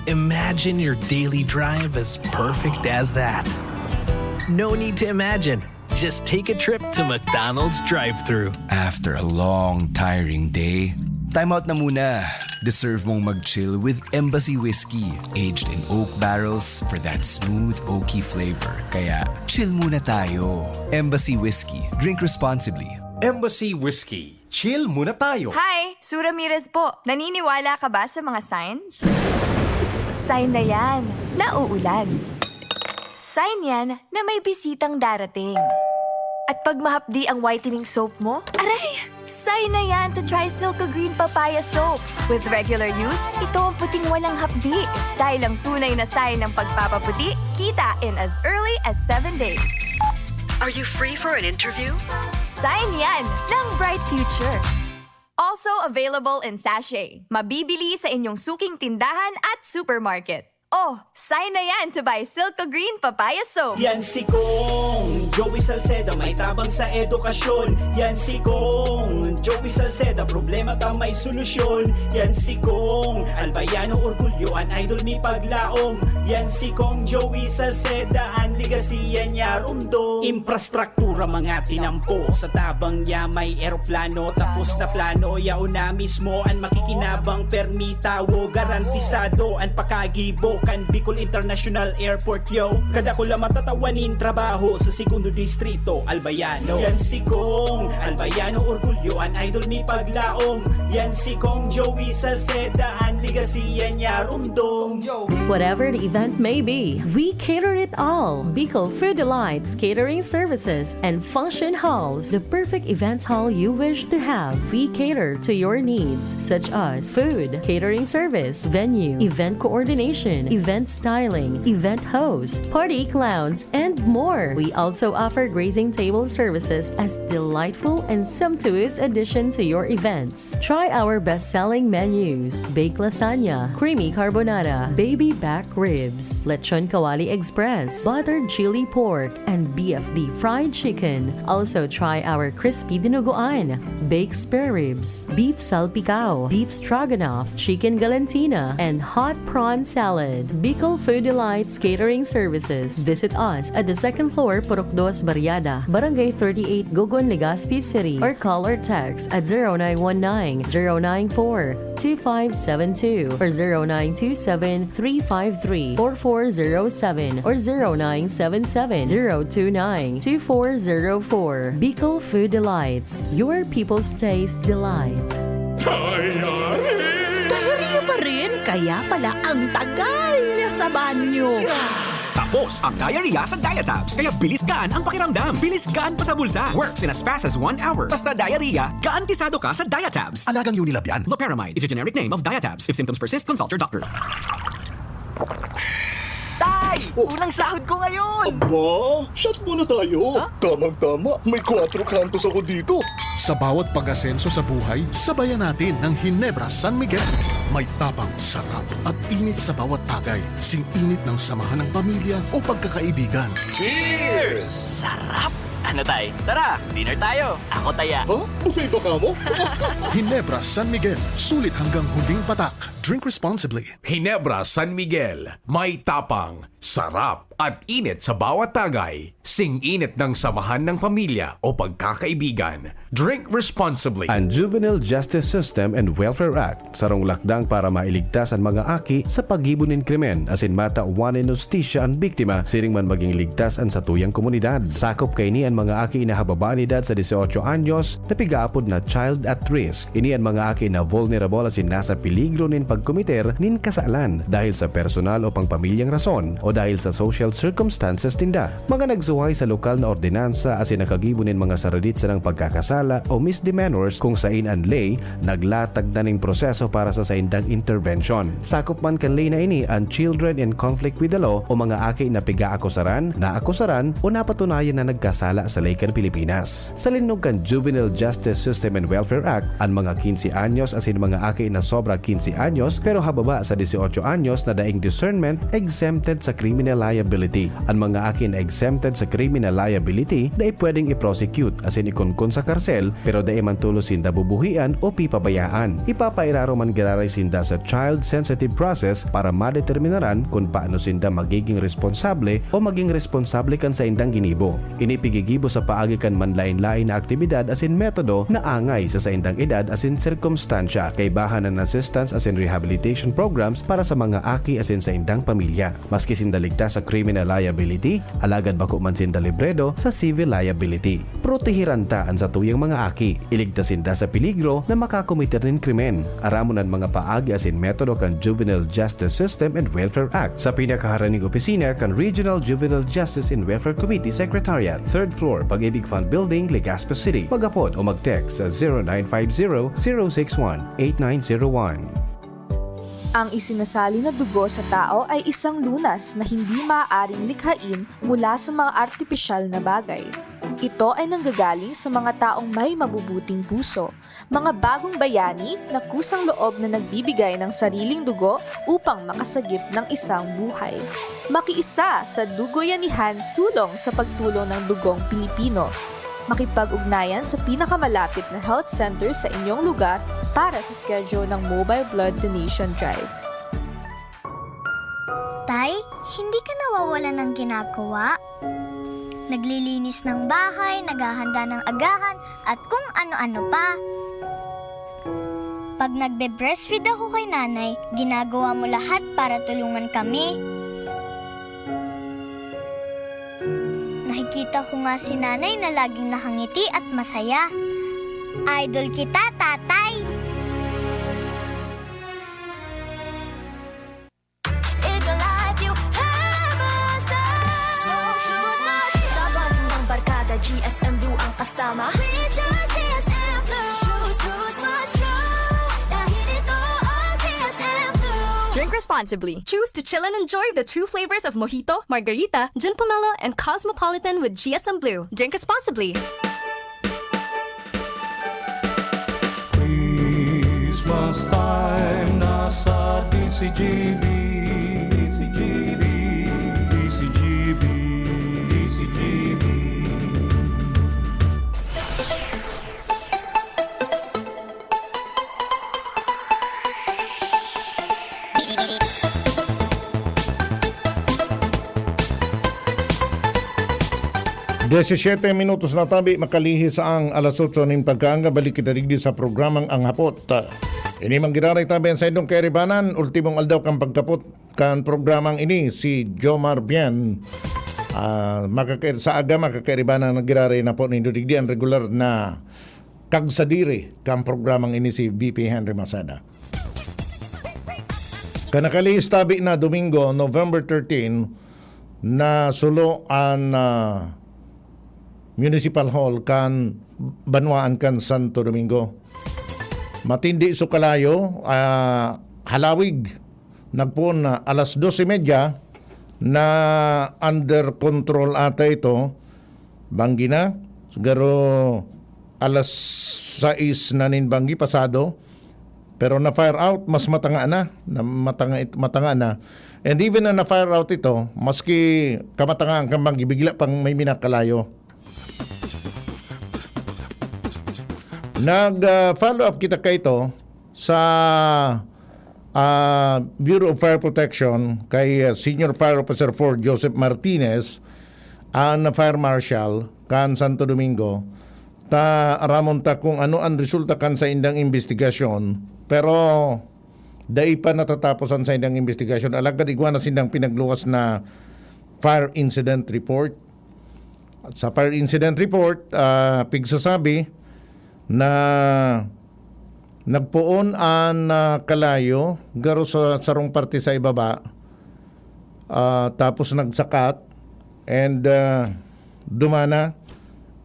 Imagine your daily drive as perfect as that. No need to imagine. Just take a trip to McDonald's drive-thru. After a long, tiring day, time out na muna. Deserve mong mag-chill with Embassy Whiskey. Aged in oak barrels for that smooth, oaky flavor. Kaya, chill muna tayo. Embassy Whiskey. Drink responsibly. Embassy Whiskey. Chill muna tayo. Hi! Sue Ramirez po. Naniniwala ka ba sa mga signs? Sign na yan na uulan. Sign yan na may bisitang darating. At pag mahapdi ang whitening soap mo, aray! Sign na yan to try Silco Green Papaya Soap. With regular use, ito ang puting walang hapdi. Dahil ang tunay na sign ng pagpapaputi, kita in as early as seven days. Are you free for an interview? Sign yan ng bright future. Also available in sachet. Mabibili sa inyong suking tindahan at supermarket. Oh, sign na yan to buy Silco Green Papaya Soap. Yan si Kong Joey Salceda, may tabang sa edukasyon. Yan si Kong Joey Salceda, problema ta may solusyon. Yan si Kong Albayano, orgulyo an idol mi paglaom. Yan si Kong Joey Salceda, an legacy yan niya rumdom. Infrastruktura mga tinampo, sa tabang niya may eroplano. Tapos na plano, yaon na mismo an makikinabang. Permi tawo, garantisado an pakagibo kan Bicol International Airport, yo. Kadakula matatawa nin trabaho sa segundo distrito, Albayano. Yan si Kong Albayano, orgulyo an idol mi paglaom. Yan si Kong Joey Salceda, an legacy yan niya rumdom. Whatever the event may be, we cater it all. Bicol Food Delights Catering Services and Function Halls, the perfect events hall you wish to have. We cater to your needs, such as food, catering service, venue, event coordination, event styling, event host, party clowns, and more. We also offer grazing table services as delightful and sumptuous addition to your events. Try our best-selling menus: baked lasagna, creamy carbonara, baby back ribs, lechon kawali express, buttered chili pork, and B F D fried chicken. Also try our crispy dinuguan, baked spare ribs, beef salpicao, beef stroganoff, chicken galantina, and hot prawn salad. Bicol Food Delights Catering Services. Visit us at the second floor, Purok Dos Barriada, Barangay thirty-eight, Gogon, Legazpi City, or call or text at zero nine one nine, zero nine four, two five seven two or zero nine two seven, three five three, four four zero seven or zero nine seven seven, zero two nine, two four zero four. Bicol Food Delights, your people's taste delight. Diarrhea pa rin? Kaya pala ang tagal niya sa banyo. Tapos ang diarrhea sa Diatabs. Kaya bilis gaan ang pakiramdam. Bilis gaan pa sa bulsa. Works in as fast as one hour. Basta diarrhea, garantisado ka sa Diatabs. Alagang Unilab yan. Loperamide is a generic name of Diatabs. If symptoms persist, consult your doctor. Tay! Unang sahod ko ngayon! Ba? Shot muna tayo. Tamang-tama, may kwatro kantos ako dito. Sa bawat pag-asenso sa buhay, sabayan natin ng Hinebra San Miguel. May tapang, sarap, at init sa bawat tagay. Sing-init ng samahan ng pamilya o pagkakaibigan. Cheers! Sarap! Ano tay? Tara, dinner tayo. Ako taya. Ha? Buffet ba ka mo? Hinebra San Miguel, sulit hanggang huling patak. Drink responsibly. Hinebra San Miguel, may tapang, sarap, at init sa bawat tagay. Sing-init ng samahan ng pamilya o pagkakaibigan. Drink responsibly. An Juvenile Justice System and Welfare Act, sarong lakdang para mailigtas an mga aki sa paggibo nin krimen asin matawan nin hustisya an biktima siring man maging ligtas an satuyang komunidad. Sakop kaini an mga aki na hababa an edad sa dieciocho anyos na pigaapod na child at risk. Ini an mga aki na vulnerable asin nasa peligro nin pagkomiter nin kasalan dahil sa personal o pangpamilyang rason o dahil sa social circumstances ninda. Mga nagsuhay sa lokal na ordinansa asin nakagibo nin mga saradit sanang pagkakasala o misdemeanors kung sain an ley naglatag na nin proseso para sa saindang intervention. Sakop man kan ley na ini an children in conflict with the law o mga aki na pigaakusaran, naakusaran o napatunayan na nagkasala sa ley kan Pilipinas. Sa linnog kan Juvenile Justice System and Welfare Act, an mga quince anyos asin mga aki na sobra quince anyos pero hababa sa dieciocho anyos na daing discernment exempted sa criminal liability. An mga aki na exempted sa criminal liability dai pwedeng i-prosecute asin ikunkun sa karsel pero dai man tolos sinda bubuhian o pipabayaan. Ipapairaro man giraray sinda sa child-sensitive process para madeterminaran kun paano sinda magiging responsable o maging responsable kan saindang ginibo. Ini pigigibo sa paagi kan manlaen-laen na aktibidad asin metodo na angay sa saindang edad asin sirkumstansya. Kaibahan an assistance asin rehabilitation programs para sa mga aki asin saindang pamilya. Maski sinda ligtas sa criminal liability, alagad bako man sinda libredo sa civil liability. Protehiran ta an satuyang mga aki. Iligtas sinda sa peligro na makakometer nin krimen. Aramon an mga paagi asin metodo kan Juvenile Justice System and Welfare Act sa pinakaharaning opisina kan Regional Juvenile Justice and Welfare Committee Secretariat, third floor, Pag-ibig Fund Building, Legazpi City. Mag-apod o mag-text sa zero nine five zero, zero six one, eight nine zero one. Ang isinasali na dugo sa tao ay isang lunas na hindi maaaring likhain mula sa mga artipisyal na bagay. Ito ay nanggagaling sa mga taong may mabubuting puso, mga bagong bayani na kusang loob na nagbibigay ng sariling dugo upang makasagip ng isang buhay. Makiisa sa Dugoyanihan Sulong sa pagtulong ng dugong Pilipino. Makipag-ugnayan sa pinakamalapit na health center sa inyong lugar para sa schedule ng Mobile Blood Donation Drive. Tay, hindi ka nawawalan ng ginagawa? Naglilinis ng bahay, naghahanda ng agahan, at kung ano-ano pa. Pag nagbe-breastfeed ako kay nanay, ginagawa mo lahat para tulungan kami. Nakikita ko nga si nanay na laging nakangiti at masaya. Idol kita, tatay! Sabon ng barkada, G S M Blue ang kasama. We choose G S M Blue. Choose, choose, mas true. Dahil ito ang G S M Blue. Drink responsibly. Choose to chill and enjoy the true flavors of Mojito, Margarita, Gin Pomelo, and Cosmopolitan with G S M Blue. Drink responsibly. Christmas time na sa D C G B, D C G B, D C G B, D C G B. Diyesisiyete minutos na tabi, makalihis ang alas otso nin pagkaanga, balik kita digdi sa programang Ang Hapot. Ini man giraray tabi an saindong kairibanan, ultimong aldaw kan pagkapot kan programang ini, si Jomar Bien. Ah, makaka-, sa aga, makakairibanan na giraray na po nindo digdi an regular na kagsadiri kan programang ini, si V P Henry Masada. Kan nakalihis tabi na Domingo, November thirteen, nasulo an, ah, Municipal Hall kan banwaan kan Santo Domingo. Matindi so kalayo, ah, halawig. Nagpoon na alas dos y media na under control ata ito. Banggi na, siguro alas sais na nin banggi pasado. Pero na-fire out, mas matanga na, na matanga it-, matanga na. And even na na-fire out ito, maski kamatangaan kan banggi, bigla pang may minakalayo. Nag, ah, follow up kita kaito sa, ah, Bureau of Fire Protection kay, ah, Senior Fire Officer four Joseph Martinez, an Fire Marshal kan Santo Domingo, ta aramon ta kung ano an resulta kan saindang imbestigasyon, pero dai pa natatapos an saindang imbestigasyon, alagad igwa na sindang pinagluwas na fire incident report. Sa fire incident report, ah, pigsasabi na nagpoon an, ah, kalayo, garo sa sarong parte sa ibaba, ah, tapos nagsakat, and, ah, dumana,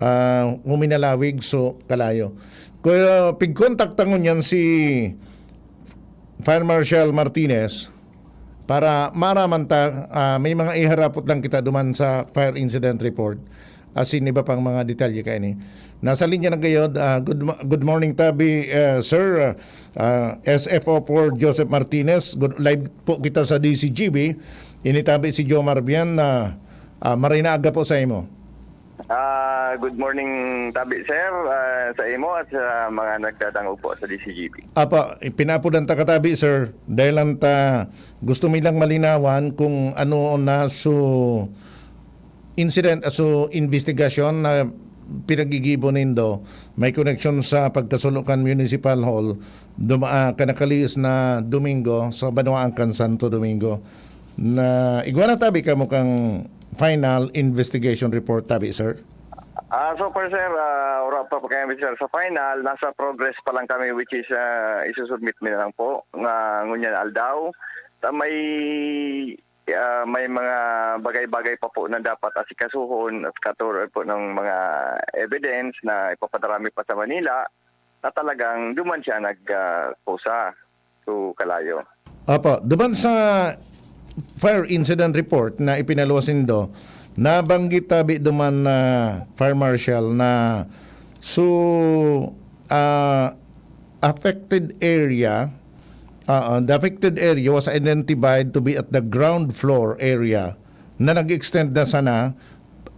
ah, huminalawig so kalayo. Kaya pigkontakta ngunyan si Fire Marshal Martinez para maaraman ta, ah, may mga iharapot lang kita duman sa fire incident report, asin iba pang mga detalye kaini. Nasa linya na gayod, ah, good mo-, good morning, tabi, ah, sir, ah, S F O four Joseph Martinez. Good, live po kita sa D C G B. Ini tabi si Jomar Bien na, ah, maray na aga po sa imo. Ah, good morning, tabi, sir, ah, sa imo at sa mga nagdadangog po sa D C G B. Apa, pinapudan ta ka tabi, sir, dahil lang ta gusto mi lang malinawan kung ano na so incident, ah, so investigasyon na pinagigibo nindo, may koneksyon sa pagkasulo kan Municipal Hall, duma-, ah, kan nakalihis na Domingo sa banwaan kan Santo Domingo. Na igwa na tabi kamo kang final investigation report tabi, sir? Ah, so far, sir, ah, wala pa po kami, sir, sa final. Nasa progress pa lang kami, which is, ah, isusubmit mi na lang po nga ngunyan na aldaw. Ta may, ah, may mga bagay-bagay pa po na dapat asikasuhon at katulad po ng mga evidence na ipapadara mi pa sa Manila na talagang duman siya nag, ah, kusa. So, kalayo. Opo, duman sa fire incident report na ipinaluwas nindo, Nabanggit tabi duman na Fire Marshal na so, ah, affected area, ah, the affected area was identified to be at the ground floor area na nag-extend na sana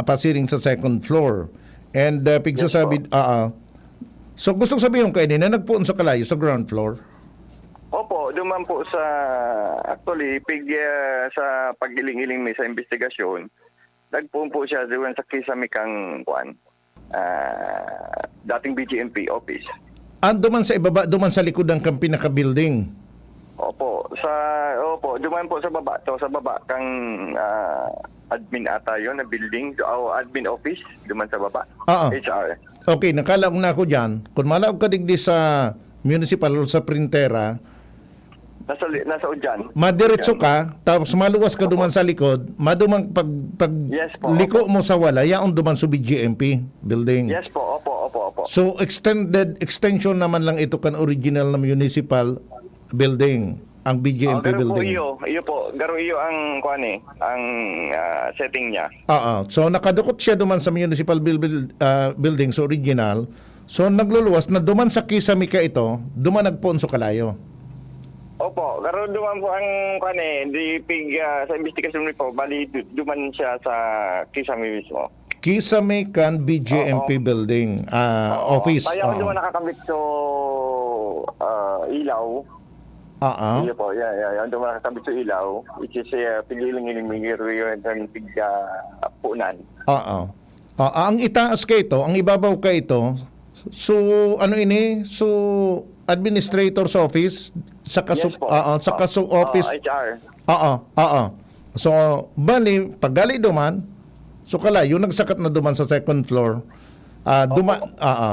pasiring sa second floor. And, ah, Yes pigsasabi, po. ah, ah. So, gustong sabihin ko ini na nagpoon sa kalayo sa ground floor? Opo, duman po sa, actually, pig, ah, sa pag-iling-iling mi sa imbestigasyon, nagpoon po siya duman sa kisame kang, kuwan, ah, dating B J M P office. Ah, duman sa ibaba, duman sa likod ng kang pinaka-building? Opo, sa, opo, duman po sa baba, to, sa baba kang, ah, admin ata yon na building, o admin office, duman sa baba. Oo. H R. Okay, nakalaog na ako diyan. Kung malaog ka digdi sa municipal o sa printera, Nasa li-, nasa Udyan. Madiretso Udyan. ka, tapos maluwas ka Opo. duman sa likod, madumang pag, pag Yes po, liko opo. mo sa wala, yaon duman sa B J M P building. Yes po, opo, opo, opo. So, extended, extension naman lang ito kan original na municipal building, ang Oh, B J M P garo po building. iyo, iyo po, garo iyo ang, kuwan eh, ang, ah, setting niya. Oo. So, nakadukot siya duman sa municipal buil-, buil-, ah, building, sa original. So, nagluluwas na duman sa kisame ka ito, duman nagpoon sa kalayo. Opo, garo duman po ang, kuwan eh, di pig, ah, sa imbestigasyon mi po, bali du-, duman siya sa kisame mismo. Kisame kan B J M P Oo. building, ah, Oo. office. Kaya ako Oo. duman nakakabit so, ah, ilaw. Ah, ah. Iyo po, yeah, yeah, yeah. Duman nakakabit so ilaw, which is, ah, pigiling-iling migiro yun ang pig, ah, punan. Oo. Ah, ang itaas ka ito, ang ibabaw ka ito, so, ano ini? So, administrator's office, sa kaso, Yes po. oo, sa Oo. kaso Oo, office. H R. Oo, oo. So, bali, paggali duman, so kalayo, nagsakat na duman sa second floor. Ah, duma-, Opo. oo.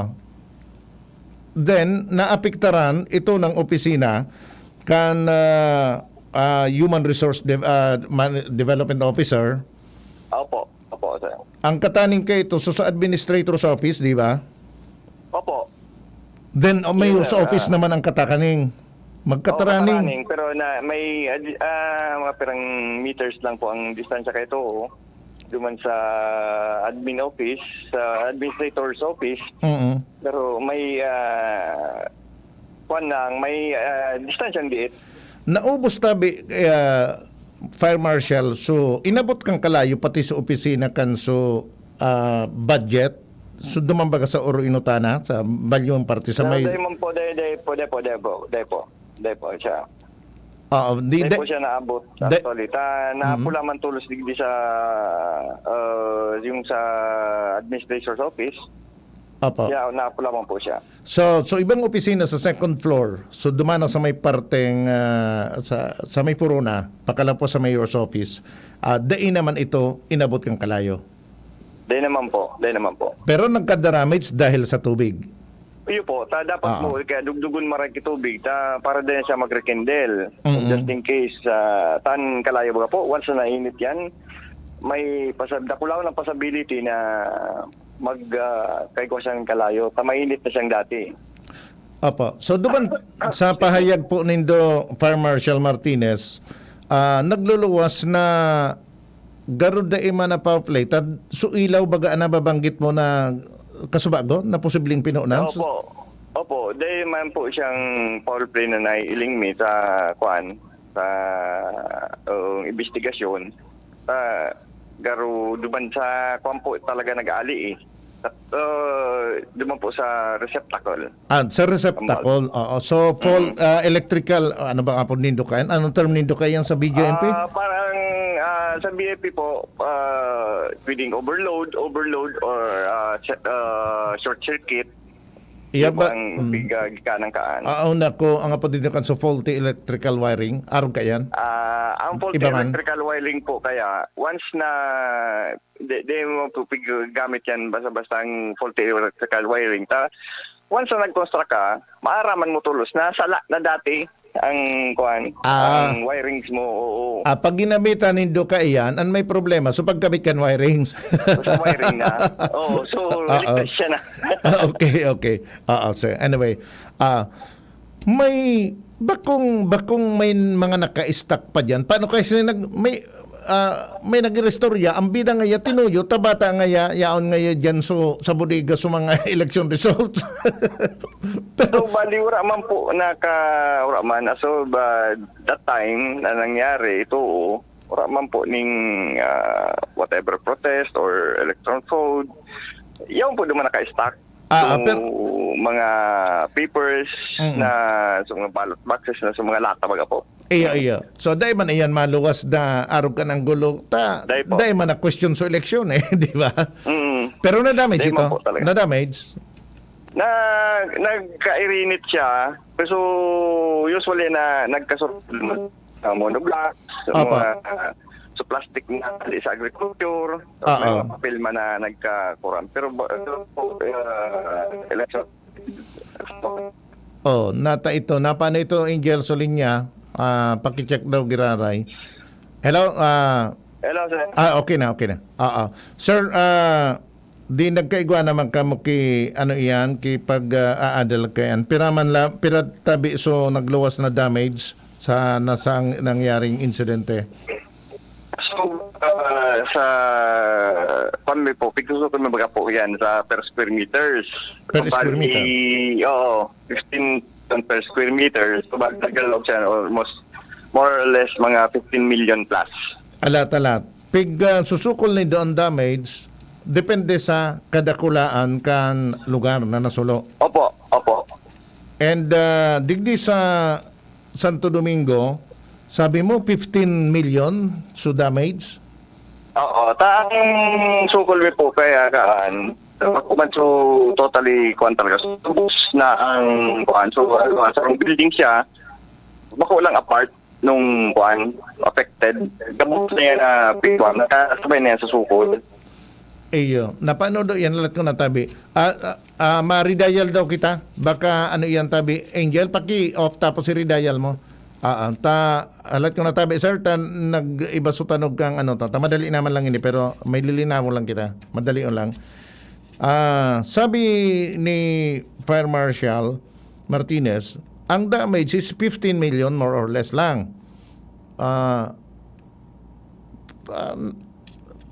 Then, naapektaran ito ng opisina kan, ah, ah, Human Resource Dev-, ah, Man-, Development Officer. Opo. Opo, sir. Ang kataning ka ito, so sa administrator's office, di ba? Opo. Then, oh, may Yes, sa sir. office Ah. naman ang katakaning. Oo, Magkataraning. kataraning, pero na, may, ah, mga pirang meters lang po ang distansya kayo to, oh. Duman sa admin office, sa administrator's office. Mm. Pero may, ah, kwan lang, may, ah, distansya ang diit. Naubos tabi, ah, Fire Marshal, so inabot kang kalayo pati sa opisina kan so, ah, budget, so duman baga sa Oro Inutana, sa balyong parte sa Pero may dahil man po, dahil, dahil po, dahil po, dahil po, dahil po, dahil po siya. Oo, di, Dahil di, po siya naabot, di, actually. Ta, Mm. naapula man tulos digdi sa, ah, yung sa administrator's office. Opo. Yeah, naapula man po siya. So, so ibang opisina sa second floor. So, dumana sa may parteng, ah, sa, sa may puruna, pakalapo sa mayor's office. Ah, dai naman ito inabot kang kalayo. Dai naman po, dai naman po. Pero nagka-damage dahil sa tubig? Iyo po, ta dapat Ah. po, kaya dugdugon maray ki tubig, ta para din siya mag-rekindle. Mm-mm. Just in case, ah, tan kalayo baga po, once na nainit yan, may pasab-, dakulaw ng possibility na mag, ah, kaigwa siyang kalayo, ta mainit na siyang dati. Opo. So, duman, sa pahayag po nindo, Fire Marshal Martinez, ah, nagluluwas na garo dai man na foul play, tad, so ilaw baga ang nababanggit mo na kasubago na posibleng pinunan? Opo. Opo, dai man po siyang foul play na naiiling mi sa, kwan, sa, uh, investigasyon. Sa garo duman sa, kwan po, talaga nag-aali eh. Sa, uh, duman po sa receptacle. Ah, sa receptacle, Ambal. oo. So, fault, Mm. ah, electrical, ah, ano ba ang apod nindo kayan? Anong term nindo kayan sa B J M P? Ah, parang, ah, sa B J M P po, ah, pwedeng overload, overload, or, ah, se-, ah, short circuit. Iya Yun po ba? ang Mm. piga-, gikanan kaan. Ah, una ko, ang apod nindo kan sa faulty electrical wiring, arog kayan? Ah, ang faulty Iba man? electrical wiring po kaya, once na Di, di mo pu-, pig-, gamit yan basta-basta ang faulty electrical wiring. Ta, once na nag-construct ka, maaraman mo tulos na sala na dati ang, kuwan, Ah. ang wirings mo. Oo. Ah, pag ginamitan nindo ka iyan, an may problema, so pagkabit kan wirings. Sa wiring na. Oo, so, Oo. ligtas siya na. Ah, okay, okay. Oo, so anyway, ah, may bakong, bakong may mga naka-stock pa diyan. Paano kaya sila nag-, may, ah, may nag-iristorya, ang bida ngaya tinuyo, ta bata ngaya, yaon ngaya diyan so, sa bodega so mga election results. Pero So, bali, wala man po naka, wala man. Ah, so, ba, that time na nangyari ito, wala man po ning, ah, whatever protest or electoral fraud. Yaon po naman naka-stock. Ah, ah, So, pero mga papers Mm. na, sa mga ballot boxes na, sa mga lata, baga po. Iyo, iyo. So, dai man iyan maluwas na arog kan anggulo, ta, Dai po. dai man na question sa eleksyon eh, di ba? Mm. Pero na-damage Dai man ito? po talaga. Na-damage? Na, nagkairinit siya. So, usually na nagkasunod naman sa monoblocks, sa Apa. mga, sa plastic na dali sa agriculture, sa Ah, mga ah. papel man na nagkakuran. Pero ba, ito po, ah, election. Oh, nata ito. Napano ito, Angel Solinya? Ah, pakicheck daw, giraray. Hello? Ah, Hello, sir. ah, okay na, okay na. Oo. Sir, ah, di nagkaigwa naman kamo ki, ano iyan, ki pag, ah, aadal kaiyan. Pira man la, pira tabi so nagluwas na damage sa, na sa ang, nangyaring insidente? So, ah, sa, kwan mi po, pigsusuko mi baga po yan sa per square meters. Per So, square bali, meter? oo, fifteen per square meter. So, bali, naglalog siya almost, more or less, mga fifteen million plus. Alat, alat. Pig, ah, susukol nindo ang damage, depende sa kadakulaan kan lugar na nasulo. Opo, opo. And, ah, digdi sa Santo Domingo, sabi mo fifteen million so damage? Oo, ta ang sukol mi po kaya kaan, bako man so totally kuwan talaga. So, ubos na ang kuwan. So, ano, sarong building siya, bako lang apart nung kuwan, affected. Gabos na yan na pigkuwan, nakasabay na yan sa sukol. Iyo, napano do yan, lahat ko natabi. Ah, ah, ah, ma-redial daw kita. Baka ano yan, tabi. Angel, paki-off tapos i-redial mo. Ah, ah, ta, alat ko natabi, sir, ta nag-iba so tanog kang ano, ta, ta madali naman lang ini, pero may lilinawon lang kita. Madali on lang. Ah, sabi ni Fire Marshal Martinez, ang damage is fifteen million, more or less lang. Ah, ah,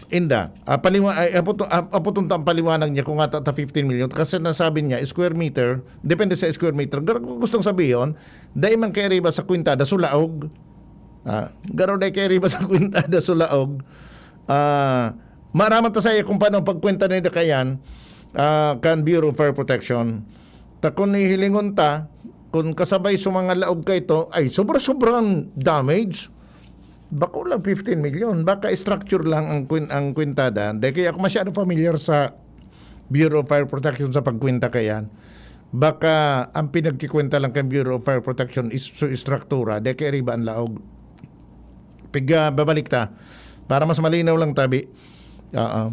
inda, ah, paliwa-, ay, aputo-, ah, aputon ta ang paliwanag niya kung ata ta fifteen million. Kasi nasabi niya, square meter, depende sa square meter. Gar-, gustong sabihin, dai man kay riba sa kwintada, sulaog. Ah, garo dai kay riba sa kwintada, sulaog. Ah, maraman ta sa iya kung paano pagkwenta na kayan, ah, kan Bureau of Fire Protection. Ta kun hihilingon ta, kun kasabay sa mga laog kay ito, ay sobra-sobrang damage. Bako lang fifteen million, baka structure lang ang kwin-, ang kwintada. Dahil kaya ako masyado familiar sa Bureau of Fire Protection sa pagkwenta kayan. Baka ang pinagkikwenta lang kay Bureau of Fire Protection is su struktura, dahil kaya riba ang laog. Piga, babalik ta. Para mas malinaw lang, tabi. Oo.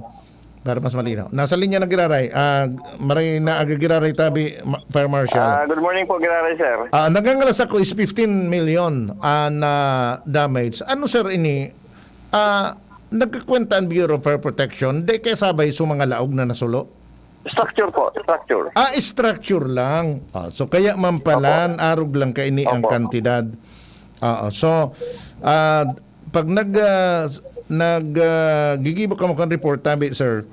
Para mas malinaw. Nasa linya na giraray. Ah, maray na aga giraray, tabi, Ma-, Fire Marshal. Ah, good morning po, giraray, sir. Ah, nagangalas ako is fifteen million, ah, na damage. Ano, sir, ini? Ah, nagkakwenta ang Bureau of Fire Protection, di kaya sabay sa mga laog na nasulo? Structure po, structure. Ah, structure lang. Ah, so kaya man pala, Opo. arog lang kaini ang Opo. kantidad. Oo. So, ah, pag nag, ah, nag, ah, gigibo kamo kan report, tabi, sir,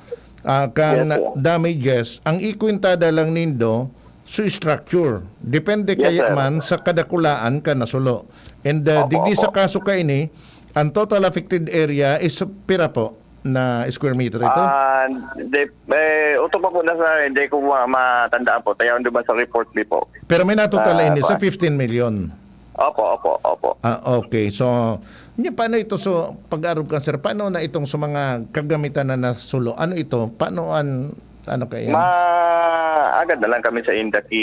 ah, kan Yes, sir. damages, ang ikwintada lang nindo, so structure. Depende Yes, kaya sir. man sa kadakulaan kan nasulo. And, ah, Opo, digdi sa opo. kaso kaini, ang total affected area is pira po na square meter ito? Ah, de, eh, uto pa po na sa, hindi ko ma-, matandaan po. Tayaon diba sa report di po? Pero may natutal Ah, ini sa kuwan. fifteen million. Opo, opo, opo. Ah, okay. So, niya, paano ito? So, pag-arog ka, sir, paano na itong sa mga kagamitan na nasulo? Ano ito? Paano an, ano kaya? Ma-, agad na lang kami sa indaki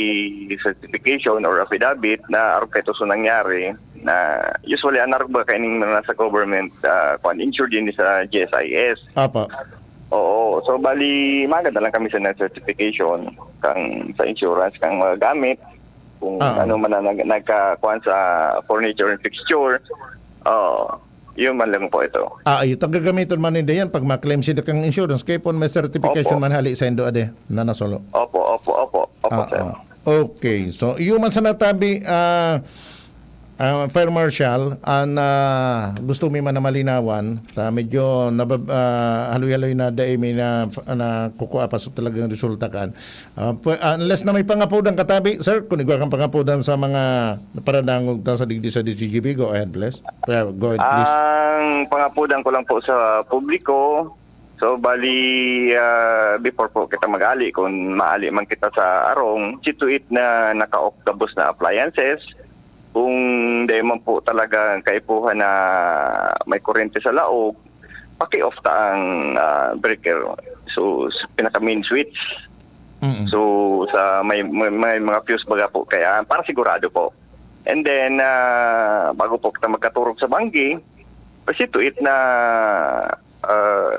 certification or affidavit na arog ka ito sa nangyari. Na usually, an arog ba kaining mga nasa government, ah, kwan, insured din sa G S I S. Apa. Oo. So, bali, magad na lang kami sa certification kang, sa insurance, kang mga gamit. Kung Ah. ano man ang nag-, nagkakuan sa furniture and fixture. Oo. Yun man lang po ito. Ah, iyo, tagagamiton man ninda yan pag ma-claim sinda kang insurance, kaya po may certification Opo. man hali sa indo, ade, na nasulo. Opo, opo, opo. Opo, Ah, sir. ah. Okay. So, iyo man sa natabi, ah, Ah, Fire Marshal, an, ah, gusto mi man na malinawan, ta medyo nabab-, ah, haloy-haloy na dai mi na, na kukua pa sa talagang resulta kan. Ah, pwe-, ah, unless na may pangapodan ka tabi, sir, kung igwa kang pangapodan sa mga paradangog ta sa digdi sa D C G B, go ahead, please. Yeah, go ahead, please. Ang pangapodan ko lang po sa publiko, so bali, ah, before po kita mag-ali, kung maali man kita sa arong, see to it na naka-off gabos na appliances. Kung dai man po talaga kaipuhan na may kuryente sa laog, paki-off ta ang, ah, breaker. So, sa pinaka main switch. Mm-mm. So, sa may, may, may mga fuse baga po, kaya para sigurado po. And then, ah, bago po kita magkaturog sa banggi, see to it na, ah,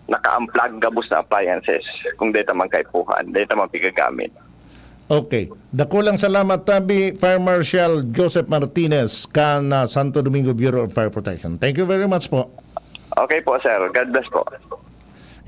naka-unplug gabos na appliances kung dai ta man kaipuhan, dai ta man pigagamit. Okay. Dakulang salamat tabi, Fire Marshal Joseph Martinez, kan, ah, Santo Domingo Bureau of Fire Protection. Thank you very much po. Okay po, sir. God bless po.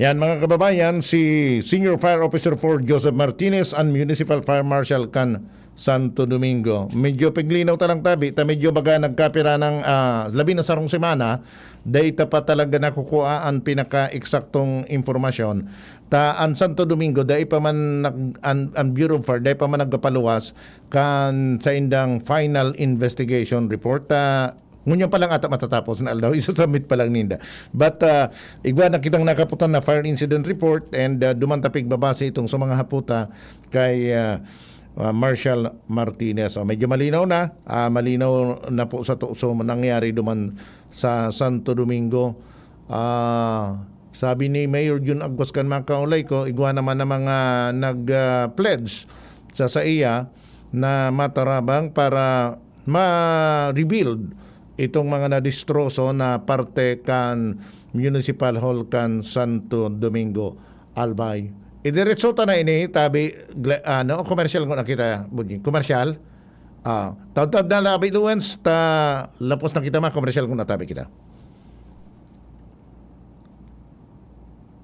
Yan, mga kababayan, si Senior Fire Officer four Joseph Martinez and Municipal Fire Marshal kan Santo Domingo. Medyo piglinaw ta lang tabi, ta medyo baga nagkapira ng, ah, labi na sarong semana, dai ta pa talaga nakukuha an pinaka-eksaktong impormasyon. Ta an Santo Domingo, dai pa man nag-, an, an Bureau of Fire, dai pa man nagpapaluwas kan saindang final investigation report. Ta ngunyan pa lang ata matatapos na aldaw, isa-submit pa lang ninda. But, ah, igwa na kitang nakaputan na fire incident report and, ah, duman ta pigbabase itong sa mga haputa kay, ah, ah, Marshal Martinez. O, medyo malinaw na. Ah, malinaw na po sa tukso nangyari duman sa Santo Domingo. Ah, sabi ni Mayor Jun Aguas kan makaulay ko, igwa naman na mga nag, ah, pledge sa saiya na matarabang para ma-rebuild itong mga nadistroso na parte kan Municipal Hall kan Santo Domingo, Albay. Idiretso ta na ini, tabi, gle-, ano, commercial ko na kita, Budjing. Commercial? Ah, tawtad na labi, Luwens, ta lapos na kita, mga commercial ko na tabi kita.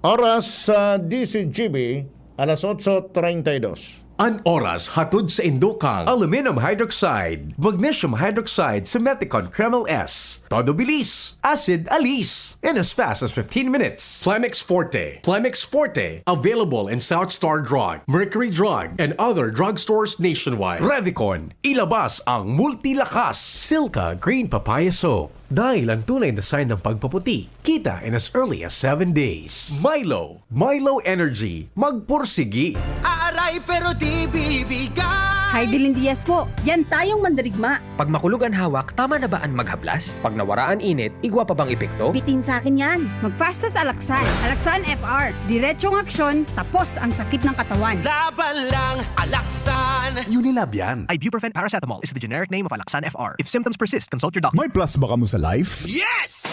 Oras sa D C G B, alas otso treinta y dos. An oras hatod sa indo kan aluminum hydroxide, magnesium hydroxide, Simeticone Kremel S. Todo bilis, acid alis, in as fast as fifteen minutes. Plemex Forte. Plemex Forte, available in South Star Drug, Mercury Drug, and other drugstores nationwide. Revicon, ilabas ang multilakas. Silka Green Papaya Soap. Dahil ang tunay na sign ng pagpaputi, kita in as early as seven days. Milo, Milo Energy, magpursigi. Aaray pero di bibigay. Hi, Dilin Diaz po. Yan tayong mandarigma. Pag makulog an hawak, tama na ba an maghaplas? Pag nawara an init, igwa pa bang epekto? Bitin sa akin yan. Magpastas Alaksan. Alaksan F R. Diretsong aksyon, tapos ang sakit ng katawan. Laban lang, Alaksan. Unilab yan. Ibuprofen paracetamol is the generic name of Alaxan F R. If symptoms persist, consult your doctor. May plasma kamo sa life? Yes!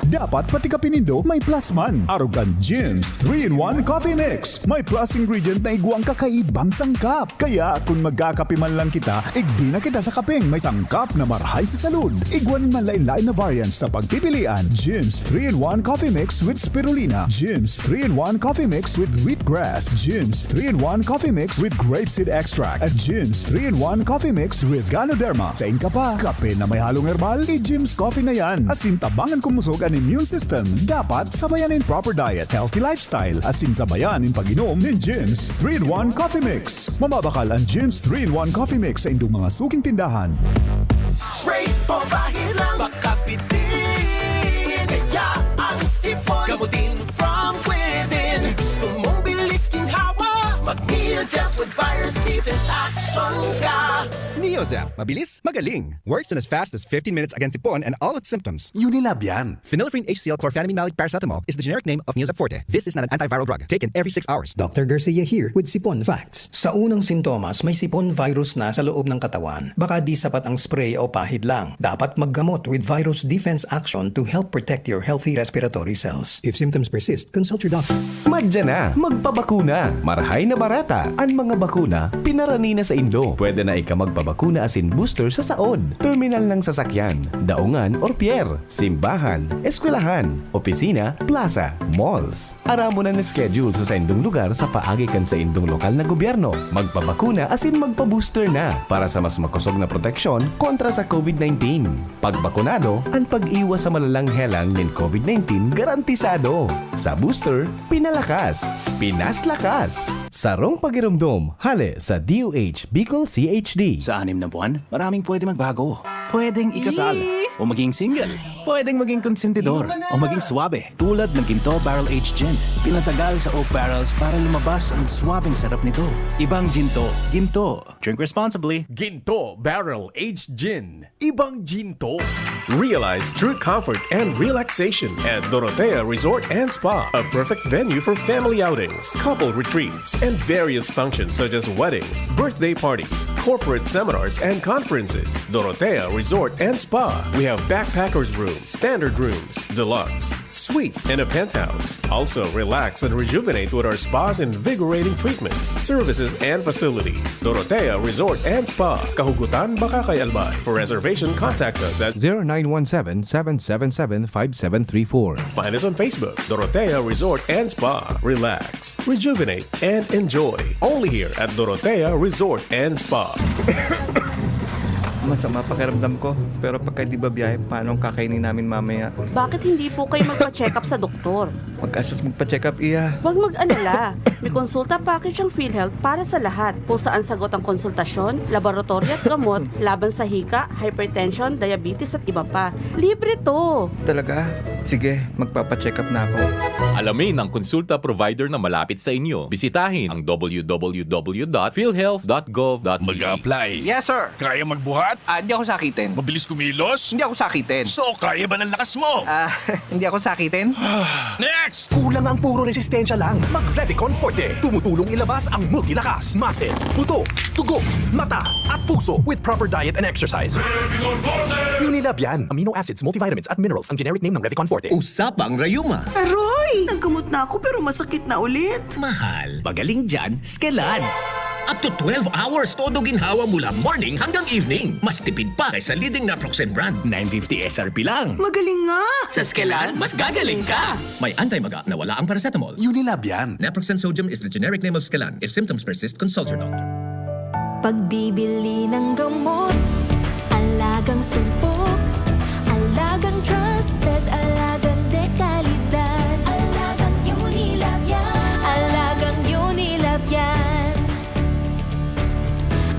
Dapat pati kape nindo may plus man. Arog kan Jim's three-in-one Coffee Mix. May plus ingredient na igwang kakaibang sangkap. Kaya kung magkakape man lang kita, igbi na kita sa kapeng may sangkap na marhay sa salud. Igwa nin manlain-lain na variants na pagpipilian. Jim's three-in-one Coffee Mix with Spirulina. Jim's three-in-one Coffee Mix with Wheatgrass. Jim's three-in-one Coffee Mix with Grapeseed Extract. At Jim's three-in-one Coffee Mix with Ganoderma. Sain ka pa? Kape na may halong herbal? I-Jim's Coffee na yan. Asin tabangan kumusog an immune system. Dapat sabayan nin proper diet, healthy lifestyle, asin sabayan nin pag-inom nin Jim's three-in-one Coffee Mix. Mababakal an Jim's three-in-one Coffee Mix sa indong mga suking tindahan. Spray o bahid lang, makapitin. Kaya ang sipon, gamutin from within. Gusto mong bilis ginhawa, mag-Neozep with virus defense action ka. Neozep, mabilis, magaling. Works in as fast as fifteen minutes against sipon and all its symptoms. Unilab yan. Phenylephrine H C L chlorphenamine maleate paracetamol is the generic name of Neozep Forte. This is not an antiviral drug. Taken every six hours. Doctor Garcia here with Sipon Facts. Sa unang sintomas, may sipon virus na sa loob ng katawan. Baka di sapat ang spray o pahid lang. Dapat maggamot with virus defense action to help protect your healthy respiratory cells. If symptoms persist, consult your doctor. Madya na, magpabakuna. Marhay na barata an mga bakuna, pinarani na sa indo. Pwede na ika magpabakuna na asin booster sa saod, terminal ng sasakyan, daungan or pier, simbahan, eskwelahan, opisina, plaza, malls. Aramon an schedule sa saindong lugar sa paagi kan saindong lokal na gobyerno. Magpabakuna asin magpa-booster na para sa mas makosog na proteksyon kontra sa COVID nineteen. Pagbakunado, an pag-iwas sa malalang helang nin COVID nineteen garantisado. Sa booster, pinalakas, pinaslakas. Sarong pagiromdom, hale sa D O H Bicol C H D. Sa anim na buwan, maraming pwede magbago. Pwedeng ikasal, Yee! O maging single. Pwedeng maging konsentidor, Iwan na! O maging swabe. Tulad ng Ginto Barrel Aged Gin. Pinatagal sa oak barrels para lumabas ang swabeng sarap nito. Ibang Ginto, Ginto. Drink responsibly. Ginto Barrel Aged Gin. Ibang Ginto. Realize true comfort and relaxation at Dorotea Resort and Spa, a perfect venue for family outings, couple retreats, and various functions such as weddings, birthday parties, corporate seminars, and conferences. Dorotea Resort and Spa. We have backpackers room, standard rooms, deluxe, suite, and a penthouse. Also, relax and rejuvenate with our spa's invigorating treatments, services, and facilities. Dorotea Resort and Spa, Kahugutan, Bacacay, Albay. For reservation, contact us at zero nine one seven, seven seven seven, five seven three four. Find us on Facebook, Dorotea Resort and Spa. Relax, rejuvenate, and enjoy. Only here at Dorotea Resort and Spa. Masama pakiramdam ko, pero pagka di ba biyahe, paano ang kakainin namin mamaya? Bakit hindi po kayo magpa-check up sa doktor? Mag-asos magpa-check up, iya. Huwag mag-alala. May konsulta package ang PhilHealth para sa lahat, kung saan sagot ang konsultasyon, laboratory at gamot, laban sa hika, hypertension, diabetes at iba pa. Libre to! Talaga? Sige, magpapacheck up na ako. Alamin ang konsulta provider na malapit sa inyo. Bisitahin ang w w w dot philhealth dot gov dot p h. Mag-a-apply. Yes, sir. Kaya magbuhat? Ah, hindi ako sakitin. Mabilis kumilos? Hindi ako sakitin. So, kaya ba ng lakas mo? Ah, hindi ako sakitin. Next! Kulang ang puro resistensya lang. Mag-Revicon Forte. Tumutulong ilabas ang multilakas, muscle, buto, dugo, mata, at puso with proper diet and exercise. Unilab yan. Amino acids, multivitamins, at minerals ang generic name ng Revicon Forte. Usapang rayuma. Aroy! Naggamot na ako pero masakit na ulit. Mahal. Magaling dyan, Skelan. Up to twelve hours todo ginhawa mula morning hanggang evening. Mas tipid pa kaysa leading naproxen brand. Nine fifty S R P lang. Magaling nga! Sa Skelan, mas gagaling ka! May anti-maga na wala ang paracetamol. Unilab yan. Naproxen sodium is the generic name of Skelan. If symptoms persist, consult your doctor. Pagbibili ng gamot, alagang sumpok, alagang trusted, alagang dekalidad, alagang Unilab yan. Alagang Unilab yan.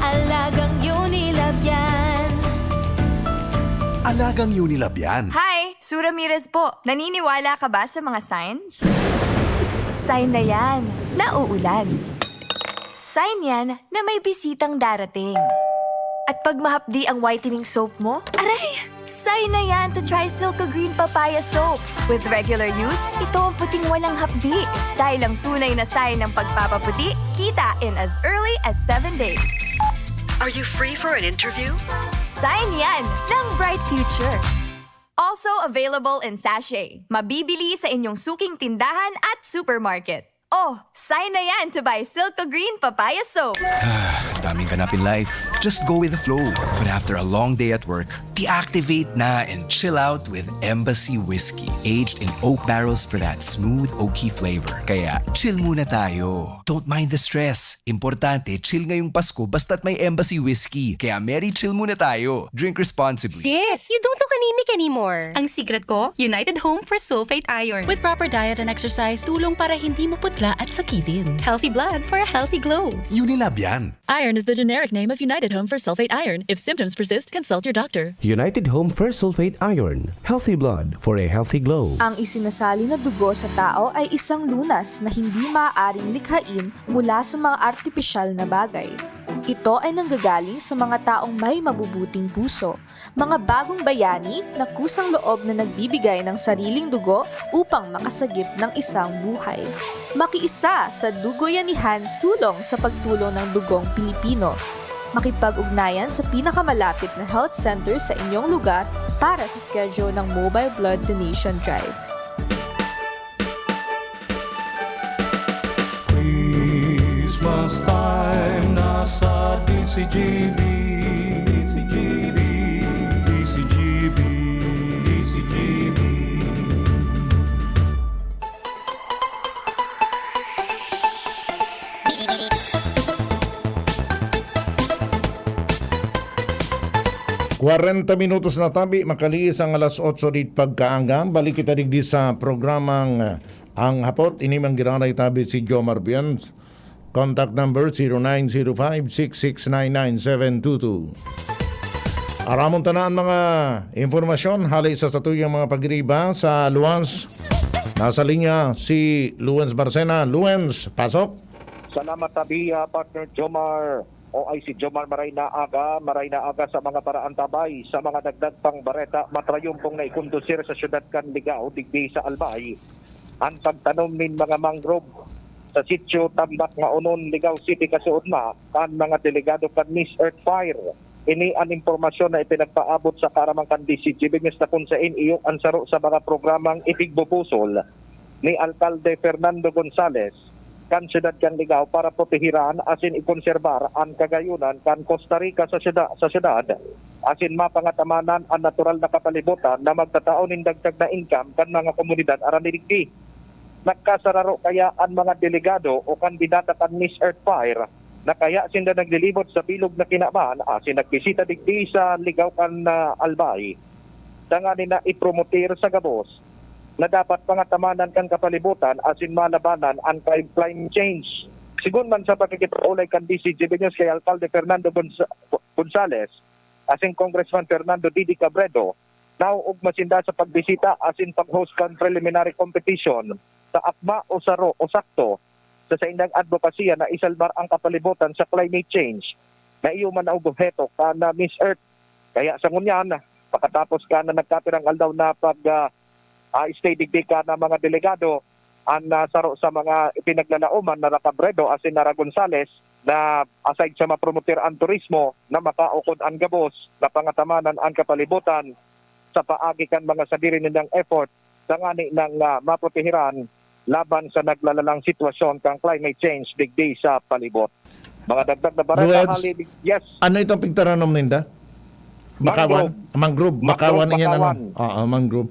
Alagang Unilab yan. Alagang Unilab yan. Hi! Sue Ramirez po. Naniniwala ka ba sa mga signs? Sign na yan. Nauulan. Sign yan na may bisitang darating. At pag mahapdi ang whitening soap mo, aray! Sign na yan to try Silco Green Papaya Soap. With regular use, ito ang puting walang hapdi. Dahil ang tunay na sign ng pagpapaputi, kita in as early as seven days. Are you free for an interview? Sign yan ng bright future. Also available in sachet. Mabibili sa inyong suking tindahan at supermarket. Oh, sign na yan to buy Silco Green Papaya Soap. Daming ganap in life. Just go with the flow. But after a long day at work, deactivate na and chill out with Embassy Whiskey. Aged in oak barrels for that smooth, oaky flavor. Kaya, chill muna tayo. Don't mind the stress. Importante, chill ngayong Pasko basta't may Embassy Whiskey. Kaya Merry Chill muna tayo. Drink responsibly. Sis, you don't look anemic anymore. Ang secret ko, United Home for Sulfate Iron. With proper diet and exercise, tulong para hindi maputla at sakitin. Healthy blood for a healthy glow. Unilab yan. Iron is the generic name of United Home for Sulfate Iron. If symptoms persist, consult your doctor. United Home for Sulfate Iron. Healthy blood for a healthy glow. Ang isinasali na dugo sa tao ay isang lunas na hindi maaaring likhain mula sa mga artipisyal na bagay. Ito ay nanggagaling sa mga taong may mabubuting puso, mga bagong bayani na kusang loob na nagbibigay ng sariling dugo upang makasagip ng isang buhay. Makiisa sa Dugoyanihan Sulong sa pagtulong ng dugong Pilipino. Makipag-ugnayan sa pinakamalapit na health center sa inyong lugar para sa schedule ng Mobile Blood Donation Drive. Christmas time na sa D C G B. Kwarenta minutos na tabi, makalihis ang alas otso dit pagkaaga. Balik kita digdi sa programang, ah, Ang Hapot. Ini man giraray tabi si Jomar Bian. Contact number zero nine zero five six six nine nine seven two two. Aramon ta na an mga impormasyon hali sa satuyang mga pagiriba sa luwas. Nasa linya si Luens Barcena. Luens, pasok. Salamat tabi, ah, partner Jomar. O ay si Jomar, maray na aga, maray na aga sa mga paraantabay, sa mga dagdag pang bareta, matrayumpong naikondusir sa syudad kan Ligao, digdi sa Albay, an pagtanom nin mga mangrove sa sitio Tambak Maonon, Ligao City, kasuodma kan mga delegado kan Miss Earth Fire. Ini an impormasyon na ipinagpaabot sa kaaraman kan D C G Bignes na kun sain iyo an saro sa mga programang ipigbubusol ni Alkalde Fernando Gonzales kan siyudad kan Ligao para protehiran asin ikonserbar an kagayonan kan Costa Rica sa syuda-, sa syudad, asin mapangatamanan an natural na kapalibutan na magtatao nin dagdag na income kan mga komunidad aran digdi. Nagkasararo kaya an mga delegado o kandidata kan Miss Earth Fire na kaya sinda naglilibot sa bilog na kinaban asin nagbisita digdi sa Ligao kan, ah, Albay, tanganing na ipromotir sa gabos na dapat pangatamanan kan kapalibutan asin malabanan an cli-, climate change. Sigon man sa pakikipag-olay kan D C G B News kay Alkalde Fernando Gonza-, Gonzales asin Congressman Fernando Didi Cabredo, naoogma sinda sa pagbisita asin pag-host kan preliminary competition sa akma o saro o sakto sa saindang adbokasiya na isalbar ang kapalibutan sa climate change na iyo man na obheto kan, ah, Miss Earth. Kaya sa ngunyan, pakatapos kan na nagkapirang aldaw na pag, ah, ah, stay digdi kan mga delegado, an, ah, saro sa mga ipinaglalaoman na Cabredo asin na Gonzales na aside sa mapromoter an turismo, na makaukod an gabos na pangatamanan an kapalibutan sa paagi kan mga sadiri nindang effort tanganing, ah, maprotehiran laban sa naglalalang sitwasyon kan climate change digdi sa palibot. Mga dagdag na bareta, Luwens, hali, yes. Ano itong pigtaranom ninda? Bakawan? Mangrove. Mangrove, Mangrove, bakawan niyan, ano? Bakawan. Oo, mangrove.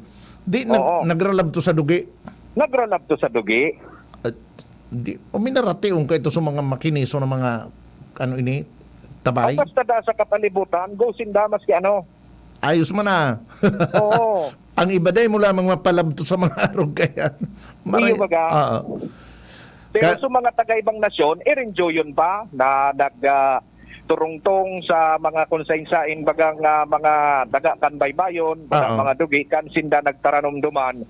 Di, nag-, Oo. nagralab to sa dugi? Nagralab to sa dugi. At di, o minarati, ungka ito sa mga makiniso ng mga, ano ini, tabay? Ang basta da sa kapalibutan, go sinda, maski ano. Ayos man, ah. Oo. Ang iba day mo lamang mapalabto sa mga arog kaya. Maray-, Iyo baga. Oo. Pero Ka- sa mga taga-ibang nasyon, i-enjoy yun pa na nag, ah, turungtong sa mga kung sain-sain bagang, ah, mga daga kan baybayon, bagang Oo. mga dugi, kan sinda nagtaranomduman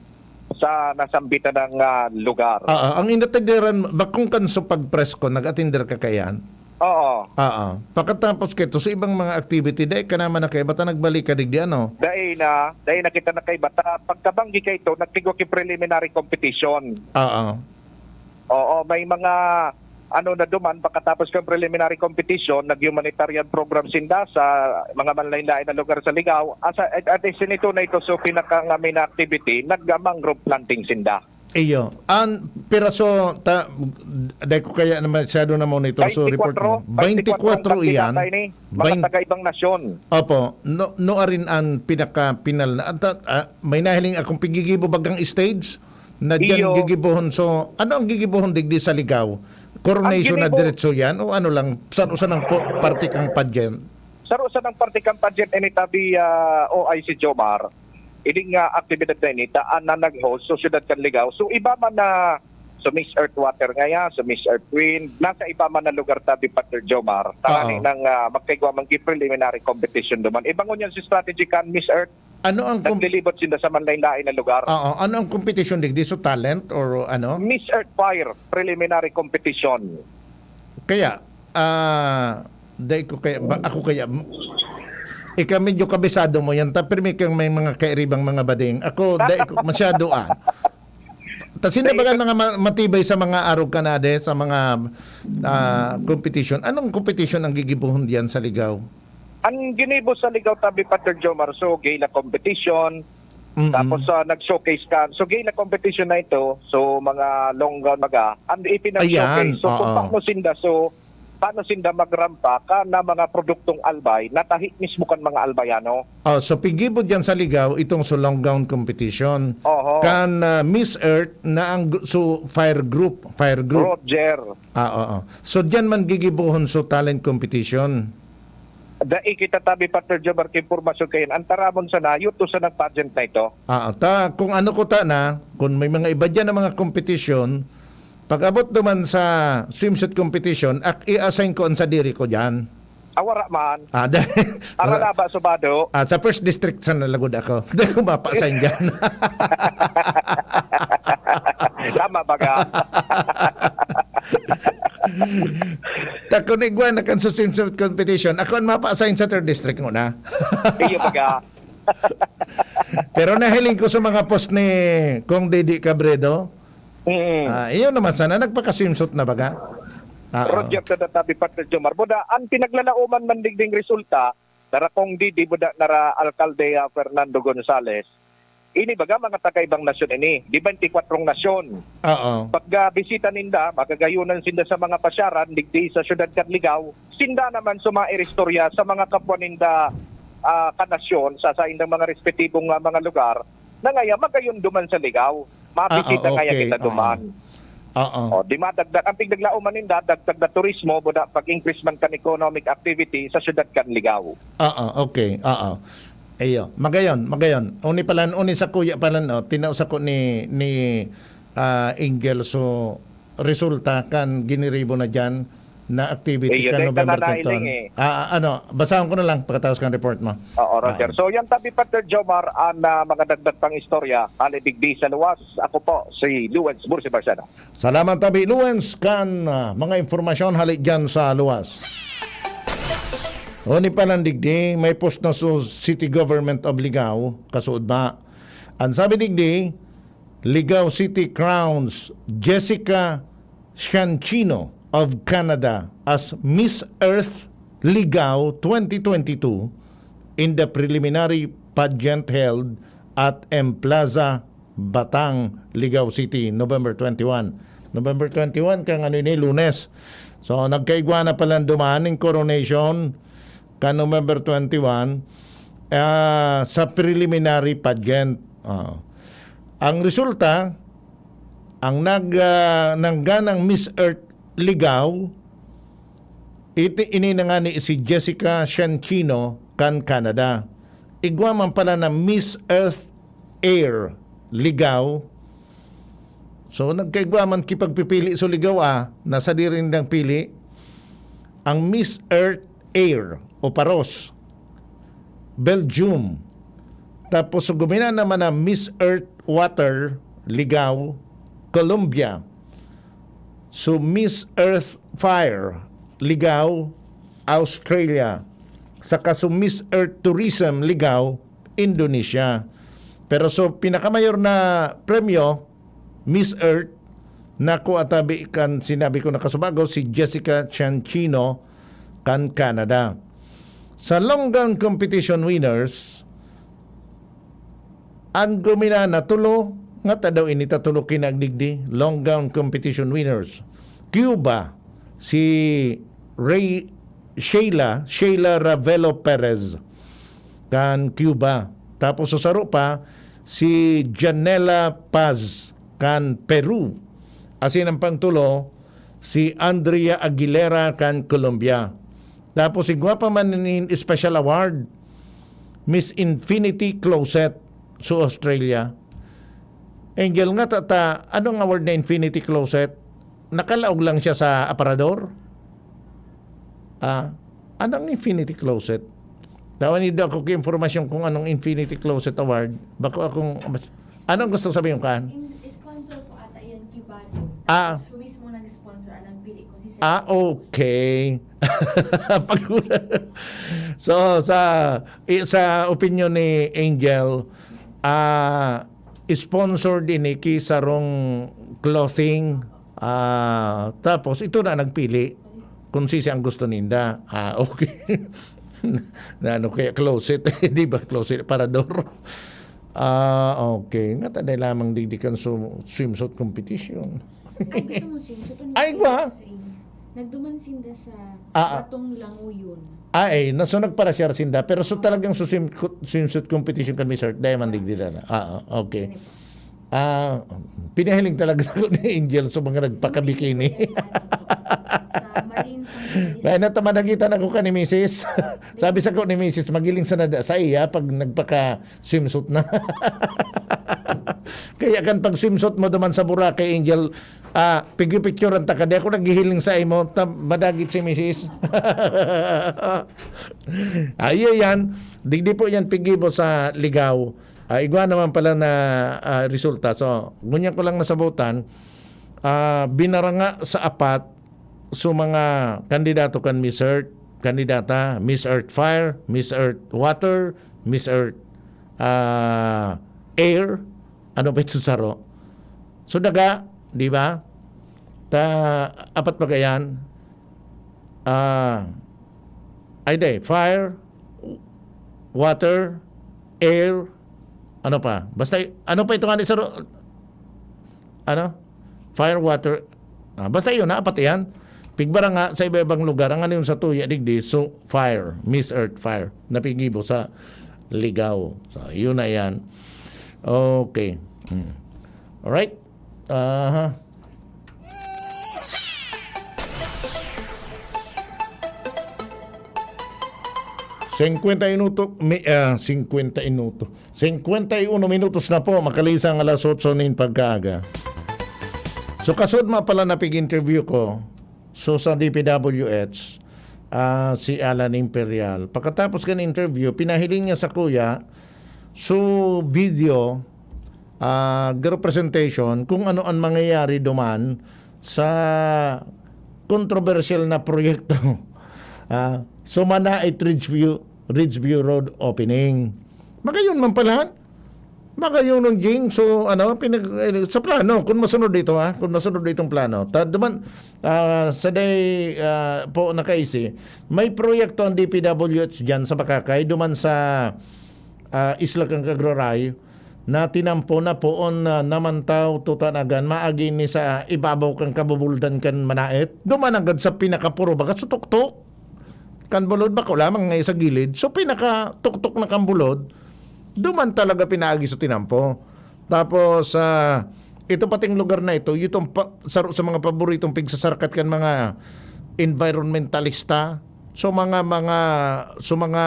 sa nasambitan ng, ah, lugar. Oo. Ang inatideran, bakong kan sa pagpresko, nag-atinder ka kayan? Oo. Oo. Pakatapos kaito, sa ibang mga activity, dai ka naman nakaibata, nagbalik ka digdi, ano? Dai na, dai na kita nakaibata. Pagkabanggi kaito, nagtigwa ki preliminary competition. Oo. Oo, may mga, ano na duman, pagkatapos kan preliminary competition, nag-humanitarian program sinda sa mga manlain-lain na lugar sa Ligao. Asa, at, at isinito na ito, so, pinakangami na activity, nag-mangrove planting sinda. Iyo. An piraso, ta, dai ko kaya na masyado na monitor, so report Baintikwatro, mo. Baintikwatro, baintikwatro iyan. Kandidata ini, mga Bain- taga-ibang nasyon. Opo. No, no, arin an pinaka-pinal na. Anta, ah, may nahiling akong pigigibo bagang stage na diyan Iyo. gigibohon. So, ano ang gigibohon digdi sa Ligao? Coronation Ang na ginibo- diretso yan? O ano lang, sa, sa nang po, parte kang pageant? Saro sa nang parte kan pageant ini tabi, ah, O I C Jomar, ini nga aktibidad na ini, daan na nag-host sa siyudad kan Ligao. So, iba man na, so Miss Earth Water ngaya, so Miss Earth Wind, nasa iba man na lugar tabi, Partner Jomar. Tangani Oo. nang, ah, magkaigwa man gi preliminary competition duman. Iba ngunyan si strategy kan Miss Earth, Ano ang kom- naglilibot sinda sa manlain-lain na lugar. Oo, ano ang competition digdi? So, talent or ano? Miss Earth Fire preliminary competition. Kaya, ah, dai ko kaya, ba, ako kaya, m-, ikaw medyo kabisado mo yan, ta, pirmi kang may mga kairibang mga bading. Ako, dai ko masyado, ah. Ta, sino Dai ba ko mga ma-, matibay sa mga arog kanade, sa mga, ah, competition? Anong competition ang gigibohon diyan sa Ligao? Ang ginibo sa Ligao tabi, Partner Jomar, so, gala competition, Mm-mm. tapos, ah, nag-showcase ka. So, gala competition na ito, so, mga long gown maga, ang ipinag-showcase. Ayan, So, kung oo. paano sinda, so, paano sinda magrampa ka na mga produktong Albay, natahi mismo kan mga Albayano? Oh, so pigibo diyan sa Ligao itong so long gown competition. Oho. Kan, ah, Miss Earth na ang gru-, so fire group, fire group. Roger. Ah, oo. So diyan man gigibohon so talent competition. Dai kita tabi, Partner Jomar, ka impormasyon kayan. Ang taramon sana, yuto sa nag-pageant na ito. Ah, ta, kung ano ko ta na, kung may mga iba dyan na mga kompetisyon, pag-abot naman sa swimsuit competition, ak, i-assign ko ang sadiri ko dyan. Ah, wala man. Ah, dahil, Ara na ba, subado? Ah, sa first district sa nalagod ako. Dahil ko mapa-assign dyan. Tama ba ka? Takon igwa na kan sa swimsuit competition. Ako ang mapa-assign sa third district muna. Iyo ba ka? Pero nahiling ko sa mga post ni Kong Didi Cabredo, Mm. Ah, iyo naman sana, nagpaka-swimsuit na baga. Ah, Roger, oo. Kada tabi, Partner Jomar. Buda, ang pinaglalaoman man digding resulta, nara Kong Didi, buda, nara Alkalde, ah, Fernando Gonzales. Ini baga mga taga-ibang nasyon ini, di twenty-four nasyon. Oo. Pagka bisita ninda, magagayunan sinda sa mga pasyaran, digdi sa syudad kan Ligao, sinda naman sumairistorya sa mga kapwa ninda, ah, kanasyon, sa saindang mga respetibong, ah, mga lugar, na ngaya magayon duman sa Ligao. Mabisita Ah, ah, ngaya okay. kita duman. Oo. O, di madagdag, ang pigdaglaoman ninda, dagdag na turismo, buda pag-increase man kan economic activity sa syudad kan Ligao. Oo, okay. Oo. Iyo, magayon, magayon. Uni palan, uni sa kuya palan, oh, tinao sa ko ni, ni, ah, Angel. So, resulta kan giniribo na dyan na activity Iyo, kan dahil November ka na nailing twenty-one. Eh. Ah, ah, ano, basahon ko na lang pagkatapos kan report mo. Oo, Roger. Ah. So, yan tabi, Partner Jomar, ang, ah, mga dagdag pang istorya, hali digdi sa luwas. Ako po, si Luwens Bursi Barcena. Salamat tabi, Luwens, kan, ah, mga impormasyon hali dyan sa luwas. O, ni palandigdi, may post na sa City Government of Ligao, kasuod ba? Ang sabi digdi, Ligao City crowns Jessica Ciancino of Canada as Miss Earth Ligao twenty twenty-two in the preliminary pageant held at M Plaza, Batang, Ligao City, November twenty-one. November twenty-one, kan ano ini, Lunes. So, nagkaigwa na pala duman ning coronation kan November twenty-one, ah, sa preliminary pageant. Ah. Ang resulta, ang nag-, ah, nangganang Miss Earth Ligao, iti, ini na nga ni si Jessica Ciancino kan Canada. Igwa man pala na Miss Earth Air Ligao. So, nagkaigwa man kipagpipili sa Ligao, ah, na sadiri nindang pili. Ang Miss Earth Air o Paros, Belgium. Tapos, so, gumina naman na Miss Earth Water, Ligao, Colombia. So, Miss Earth Fire, Ligao, Australia. Saka so Miss Earth Tourism, Ligao, Indonesia. Pero so pinakamayor na premyo, Miss Earth, na kua tabi kan sinabi ko na kasubago, si Jessica Ciancino kan Canada. Sa long gown competition winners, ang gumina na tulo, nga ta daw ini ta tulo kinagdigdi, long gown competition winners. Cuba, si Ray, Sheila, Sheila Ravelo Perez, kan Cuba. Tapos sa saro pa, si Janela Paz, kan Peru. Asin ang pangtulo, si Andrea Aguilera, kan Colombia. Tapos igwa pa man nin special award, Miss Infinity Closet sa Australia. Angel, nga ta, ta, anong award na Infinity Closet? Nakalaog lang siya sa aparador? Ah, anong Infinity Closet? Tawan niyo ako ki impormasyon kung anong Infinity Closet Award. Bako akong, anong gusto sabihin kan? In-, sponsor po ata yan, Cubano. Ah. So, mismo nag-sponsor, ang nagpili ko si Sir. Ah, okay. Pag-, so, sa, i-, sa opinion ni Angel, ah, sponsored ini ki sarong clothing, ah, tapos ito na nagpili kung sisi ang gusto ninda. Ah, okay. Na ano kaya closet? Di ba closet, parador? Ah, okay. Nga, taday lamang digdi kan su-, swimsuit competition. Ay, gusto mo swimsuit? Ano Ay, ba? Sa inyo? Nagduman sinda sa Ah, ah. Batong Languyon. Ah, eh, na, so nagparasyar sinda, pero so talagang so swim-, swimsuit competition kan Miss Earth, diamond digdi na. Ah, ah, okay. Ganito. Ah, pinahiling talaga ako ni Angel sa mga nagpakabikini. Sa Marine Sangkay. Kaya na, tamadagitan ako ka ni misis. Sabi sa ko ni misis, magiling sa nada sa iya pag nagpaka-swimsuit na. Kaya kan pag-swimsuit mo duman sa Boracay, Angel, ah, pigpicturean ta ka. Di ako naghihiling sa imo, ta-, madagit si misis. Ayo yan. Digdi po yan, pigibo sa Ligaw. Ah, igwa naman pala na, ah, resulta. So, ngunyan ko lang nasabutan, ah, binaranga sa apat, so, mga kandidato kan Miss Earth, kandidata, Miss Earth Fire, Miss Earth Water, Miss Earth, ah, Air, ano pa ito saro? So, daga, di ba? Ta, apat pa gayan. Ah, ay, di, fire, water, air, ano pa? Basta, ano pa ito nga ni saro? Ano? Fire, water. Ah, basta yun, apat yan. Pigbara nga sa iba-ibang lugar, ang ano yung sa tuya, digdi, so, fire, Miss Earth, fire, napigibo sa Ligaw. So, yun na yan. Okay. Hmm. Alright. Aha. Singkwenta minuto, mi-, ah, singkwenta minuto. Singkwenta y uno minutos na po, makalisang alas otso nin pagkaaga. So, kasod ma pala na pig-interview ko, so, sa D P W H, ah, si Alan Imperial. Pagkatapos kan interview, pinahiling niya sa kuya, so, video, ah, representation kung ano ang mangyayari duman sa kontrobersyal na proyekto. Ah, so, Manait Ridgeview, Ridgeview Road opening. Magayon man pala. Magayon, Jing. So, ano, pinag-, eh, sa plano, kung masunod dito, ha? Kung masunod itong plano. Ta-, duman, ah, sa day, ah, po nakaisi, may proyekto ang D P W H dyan sa Bakakay, duman sa, ah, Isla Kang Agroray, na tinampo na poon na namantaw tutanagan, maagi ni sa ibabaw kan kabubuldan kan Manait. Duman agad sa pinakapuro baga sa tuktok. Kan bulod, bako lamang nga sa gilid. So, pinakatuktok na kan bulod, duman talaga pinaagi sa tinampo. Tapos, ah, ito pating lugar na ito, itong pa, sa, sa mga paboritong pigsasarkat kan mga environmentalista. So, mga, mga, so, mga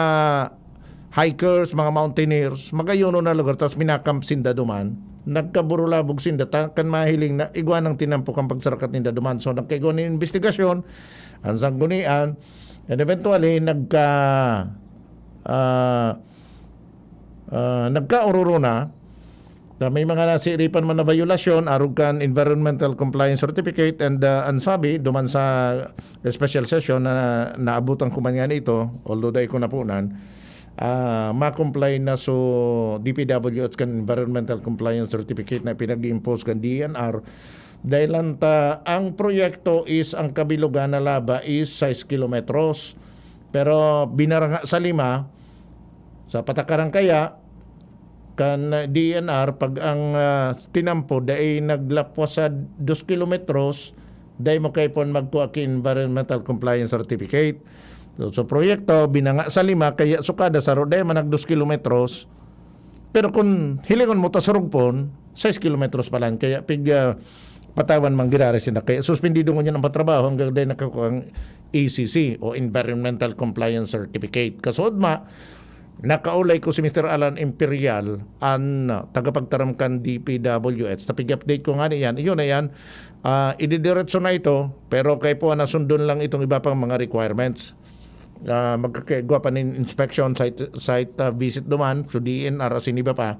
hikers, mga mountaineers, magayono na lugar, tapos minacamp sinda duman. Nagkaburulabog sinda, ta-, kan mahiling na igwa ng tinampo kan pagsarkat ninda duman. So, nagkaigwa ng investigasyon, ang sanggunian, and eventually, nagka, ah, ah, nagkaororo na, na may mga nasiripan man na violasyon, arog kan Environmental Compliance Certificate and, ah, ang sabi, duman sa special session na naabutan ko man nga nito, although dai ko napunan, ah, ma-comply na so D P W H kan Environmental Compliance Certificate na pinag-i-impose kan D N R. Dahil lang ta, ang proyekto is, ang kabilugan na laba is sais kilometros. Pero binaranga sa lima, sa patakaran kaya, kan D N R, pag ang, ah, tinampo, dai naglapwas sa dos kilometros, dai mo kaipon magkuha ki Environmental Compliance Certificate. So, sa proyekto, binanga sa lima, kaya sukada saro, dai man nag dos kilometros. Pero kung hilingon mo, ta surugpon, sais kilometros pa lang. Kaya pig, ah, patawan man girari sinda. Kaya suspendido ngunyan ang patrabaho hanggang dai nakakuha ang E C C o Environmental Compliance Certificate. Kasod ma, nakaulay ko si Mister Alan Imperial, an, ah, tagapagtaram kan D P W H. Tapig-update ko nga niyan. Iyon na yan. Ah, ididiretso na ito, pero kay po nasundon lang itong iba pang mga requirements. Ah, magkakaigwa pa nin inspection, site, site, ah, visit duman, so D N R asin iba pa,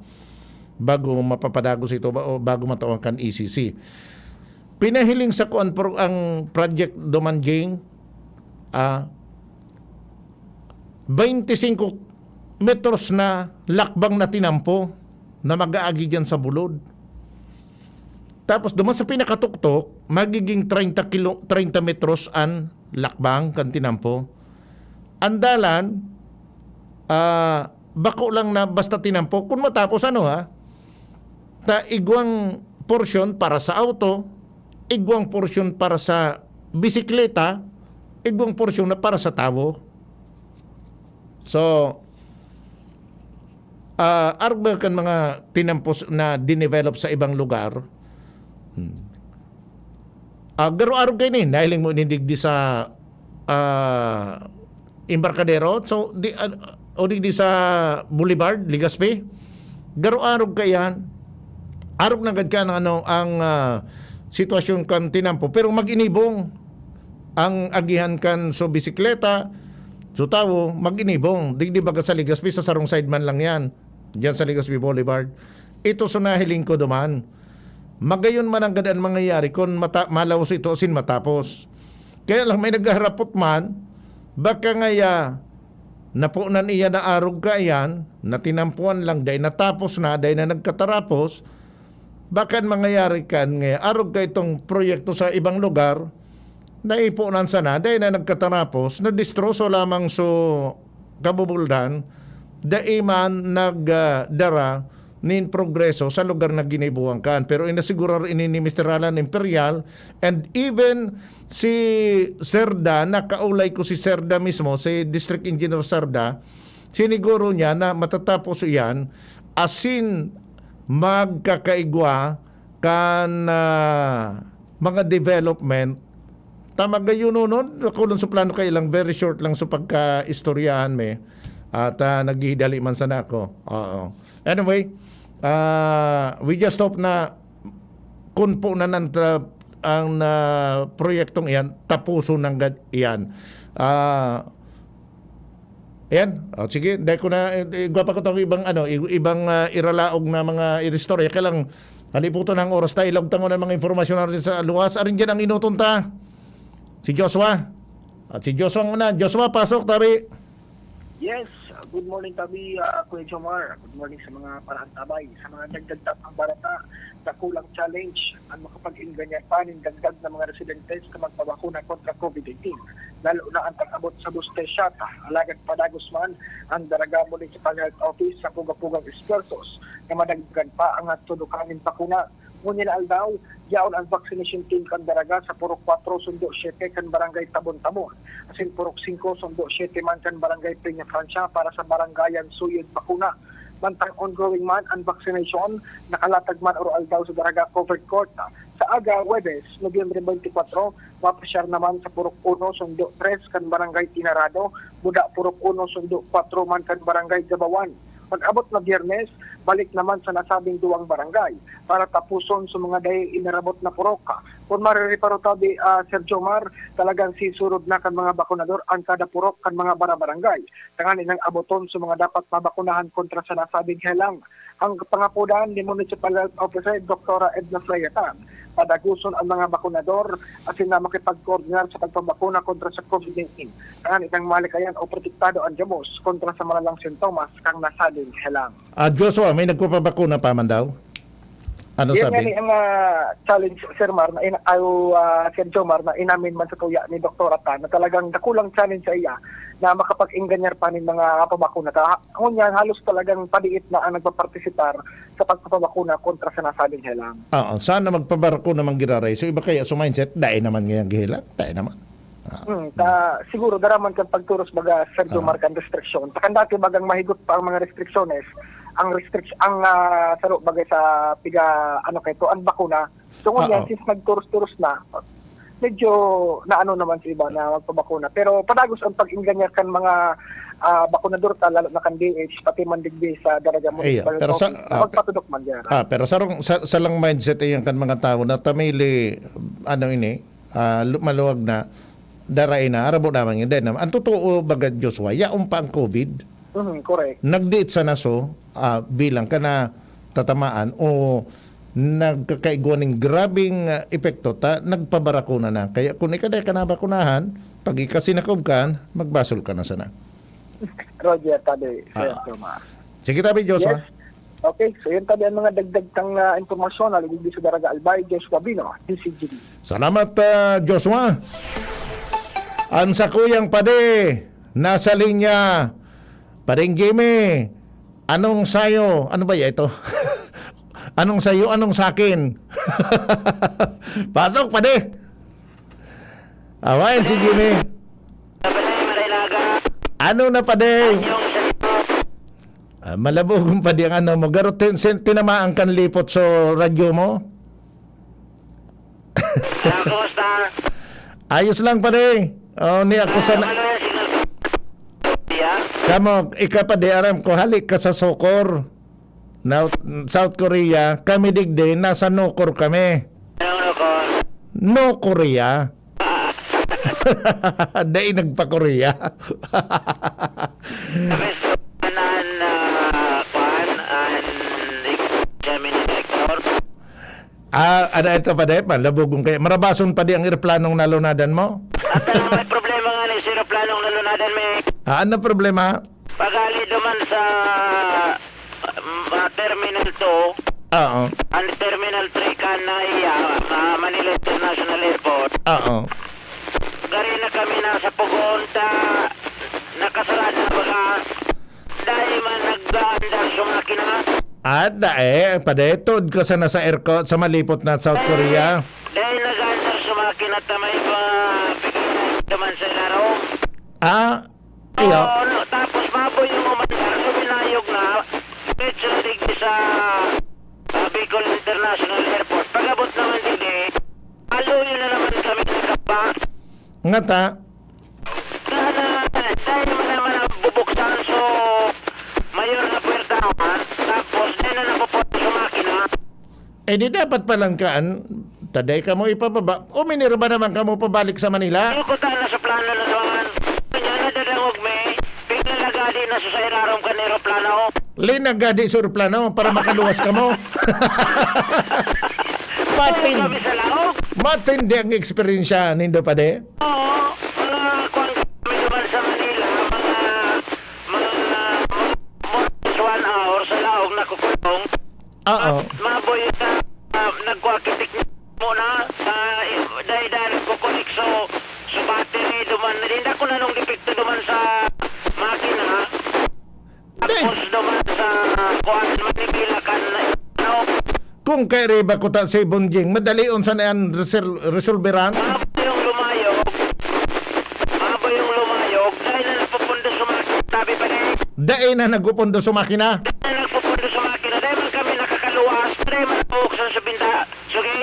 bago mapapadagos ito, ba-, o bago matawan kan E C C. Pinahiling sa kuan pro-, ang project duman, Jing, ah, twenty-five metros na lakbang na tinampo na mag-aagi diyan sa bulod. Tapos duman sa pinakatuktok, magiging treinta kilo, treinta metros an lakbang kan tinampo. Ang dalan, ah, bako lang na basta tinampo. Kung matapos, ano, ha? Ta igwang porsyon para sa auto, igwang porsyon para sa bisikleta, igwang porsyon na para sa tawo. So, ah, arog ba kan mga tinampos na dinevelop sa ibang lugar? Hmm. Ah, garo arog kayo ni, nahiling mo nindigdi sa ah, Embarcadero, so, di, ah, o di, di sa Boulevard, Legazpi. Garo arog kaiyan. Arog na gad kan ano, ang, ah, sitwasyon kan tinampo, pero mag-inibong ang agihan kan so bisikleta, so tawo, mag-inibong. Digdi baga sa Legazpi, sa sarong side man lang yan. Diyan sa Legazpi Boulevard. Ito so nahiling ko duman. Magayon man ang gad an mangyayari kun mata-, malawos ito asin matapos. Kaya lang may naghaharapot man, baka ngaya napunan iya na arog kaiyan, na tinampuan lang, dai natapos na, dai na nagkatarapos, baka an mangyayari kan ngaya arog ka itong proyekto sa ibang lugar, naipunan sana, dai na nagkatarapos, nadistroso lamang so kabubuldan, dai man nagdara nin progreso sa lugar na ginibuhan kan. Pero inasigurar ini ni Mister Alan Imperial, and even si Serda, nakaulay ko si Serda mismo, si District Engineer Serda, siniguro niya na matatapos iyan asin magkakaigwa kan, ah, mga development. Tama gayon, no? Nakulong sa plano kay lang, very short lang sa pagkaistoryahan mi. At, ah, naghihidali man sana ako. Oo. Anyway, ah, we just hope na kun po na nan tra-, ang, ah, proyektong iyan, tapuson nanggad iyan. Ah, ayan. O, sige, dahil ko na, eh, eh, igwa pa ko tong ibang, ano, i-, ibang, ah, iralaog na mga iristorya. Kaya lang, haliputan ang oras ta, ilaog ta ngunyan mga impormasyon natin sa luwas. Arin dyan ang inuton ta? Si Joshua. At si Joshua ang una. Joshua, pasok, tabi. Yes, good morning, tabi, ah, Kuya Jomar. Good morning sa mga paraantabay. Sa mga dagdag tapang barata, dakulang challenge ang makapag-inganyan pa nin dagdag na mga residentes na magpabakuna kontra COVID nineteen, lalo na ang pag-abot sa booster shot. Alagad padagos man ang Daraga Municipal Health Office sa puga-pugang esfuerzos na madagdagan pa ang tudukan nin bakuna. Ngunyan na aldaw, yaon ang vaccination team kan Daraga sa purok kwatro sundo siyete kan Barangay Tabon-Tabon, asin purok singko sundo siyete man kan Barangay Peña Francia para sa barangayan suyod bakuna. Mantang ongoing man ang vaccination, nakalatag man oro aldaw sa Daraga Covered Court. Sa aga, Huwebes, Nobyembre twenty-four, mapasyar naman sa purok uno sundo tres kan Barangay Tinarado, Buda purok uno sundo kwatro man kan Barangay Gabawan. Pag-abot na Biyernes, balik naman sa nasabing duwang barangay para tapuson sa mga dai inarabot na purok. Kun marireparo ta di, ah, Sir Jomar, talagang sisurod na kan mga bakunador ang kada purok kan mga barabarangay, tanganing aboton sa mga dapat mabakunahan kontra sa nasabing helang. Ang pangapodan ni Municipal Health Officer Doktora Edna Freya Tan, padaguson ang mga bakunador asin na makipagkoordinar sa pagpabakuna kontra sa COVID nineteen. Tanganing malikayan o protektado ang gabos kontra sa malalang sintomas kan nasabing helang. Ah, Joshua, may nagpapabakuna pa man daw? Ano Yan sabi? Nga ni ang, ah, challenge, Sir Mar, na ina-, aw, ah, Sir Jomar, na inamin man sa tuya ni Doktora Tan na talagang dakulang challenge sa iya na makapag-inganyan pa nin mga pabakuna. Ta-, ngunyan, halos talagang padiit na ang nagpapartisipar sa pagpapabakuna kontra sa nasabing helang. Oo, sana magpabakuna man giraray. So, iba kaya sa mindset, dai naman ngayang gihelang, dai naman. Ah. Hmm, ta, siguro, daraman kan pagturos baga, Sir Ah. Jomar, kan restriksyon. Ta kan dati bagang mahigot pa ang mga restriksyonnes, ang restrict-, ang, ah, saro bagay sa piga, ano kay to, ang bakuna. So, ngunyan, Oo. since nagturos-turos na, medyo naano naman sa iba na magpabakuna. Pero padagos ang pag-inganyan kan mga, ah, bakunador ta, lalo na kan D H, pati man digdi sa Daraga Iyo, Municipal pero sa, Office, na ah, magpatudok man diyan. Ah, pero sarong, sa, sa lang mindset iyan kan mga tawo na tamili, ano ini, ah, lu-, maluwag na, daray na, arabo naman yun. Dahil naman, ang totoo baga, Joshua, yaon pa ang COVID. Mhm, correct. Nagdiit sa naso, ah, bilang ka na tatamaan o nagkakaigwa ning grabeng, ah, epekto ta, nagpabarakuna na. Kaya kung ika di ka nabakunahan, pag ika sinakob ka, magbasol ka na sana. Roger, tabi, Sir Ah. Jomar. Sige, tabi, Joshua. Yes. Okay, so yun tabi ang mga dagdag tang, ah, impormasyon. Naligid sa Daraga Albay, Joshua Bino, D C G B. Salamat, ah, Joshua. Ang sakuyang padi, nasa linya. Pading Jimmy, anong sayo? Ano ba ya ito? Anong sayo? Anong sakin? Pasok, padi. Awain si Jimmy. Ano na, padi? Ah, malabog ang padi ang ano mo. Garo tin-, sin-, tinamaan kan lipot sa radyo mo? Kumusta? Ayos lang, padi. Oh, ni ako sa na- Ano yung signal? Yeah? Kamo, ika pa di aram ko, hali ka sa Sokor. Na, South Korea, kami digdi, nasa Nokor kami. Ano, ano ko? No Korea. Dai nagpa-Korea. Tapos, an, an, ah, kuan, an examining director. Ah, ano ito pa di? Malabog kaya. Marabason pa di ang eroplanong nalunadan mo? At ang may problema nga ni sa eroplanong nalunadan, may Ah, ano problema? Pagali duman sa, um, ah, Terminal two, Oo. Ang Terminal three kan na iya, ah, Manila International Airport. Oo. Gari na kami nasa pugon, ta nakasarado na baga. Dai man nag-aandar sa makina. Ah, dai. Pade, tuod ka sana sa aircon, sa malipot na South Korea. Dai nag-aandar sa makina, ta may pa, naman sa laro. Ah, iyo. Oo, no, tapos maboy yung umandar, so binayog na, diretso na digdi sa, ah, Bicol International Airport. Pag-abot naman digdi, aluyo na naman kami sa kapa. Ngata? Na, na, dahil naman, naman ang bubuksan, so mayor na puwertahan, tapos dahil na napupunta sa makina. Eh, di dapat palang kaan, taday kamo ipababa. Uminirba naman kamo pabalik sa Manila? Yung kuta na sa plano na naman. Kanya nadadangog may, piglalagadi na sa sairarom kan eroplano. Linagadi sa eroplano para makaluwas kamo. Matin-, Kami sa laog. Matindi ang eksperyensya nindo, pade. Oo, mga kuwan kami naman sa Manila, mga, mga more or less one hour sa laog nakukulong. Oo. At maboy na, ah, nagkuha kitik muna sa, eh, dahil, dahil nagkukunik so, so battery, duman, hindi ako na nung depekto duman sa makina. Tapos duman sa kuwan, manipila kan, ano. Kung kay Riba Kuta si Bonjing, madalion sa na yan resol-, resolveran? Mabo yung lumayog. Mabo yung lumayog. Dahil na napupundo sa mga tabi pa na eh. Dai na nagpupundo sa makina? Dahil na nagpupundo sa makina. Dahil man kami nakakaluwas. Dahil man po sa, sa binta. Sige.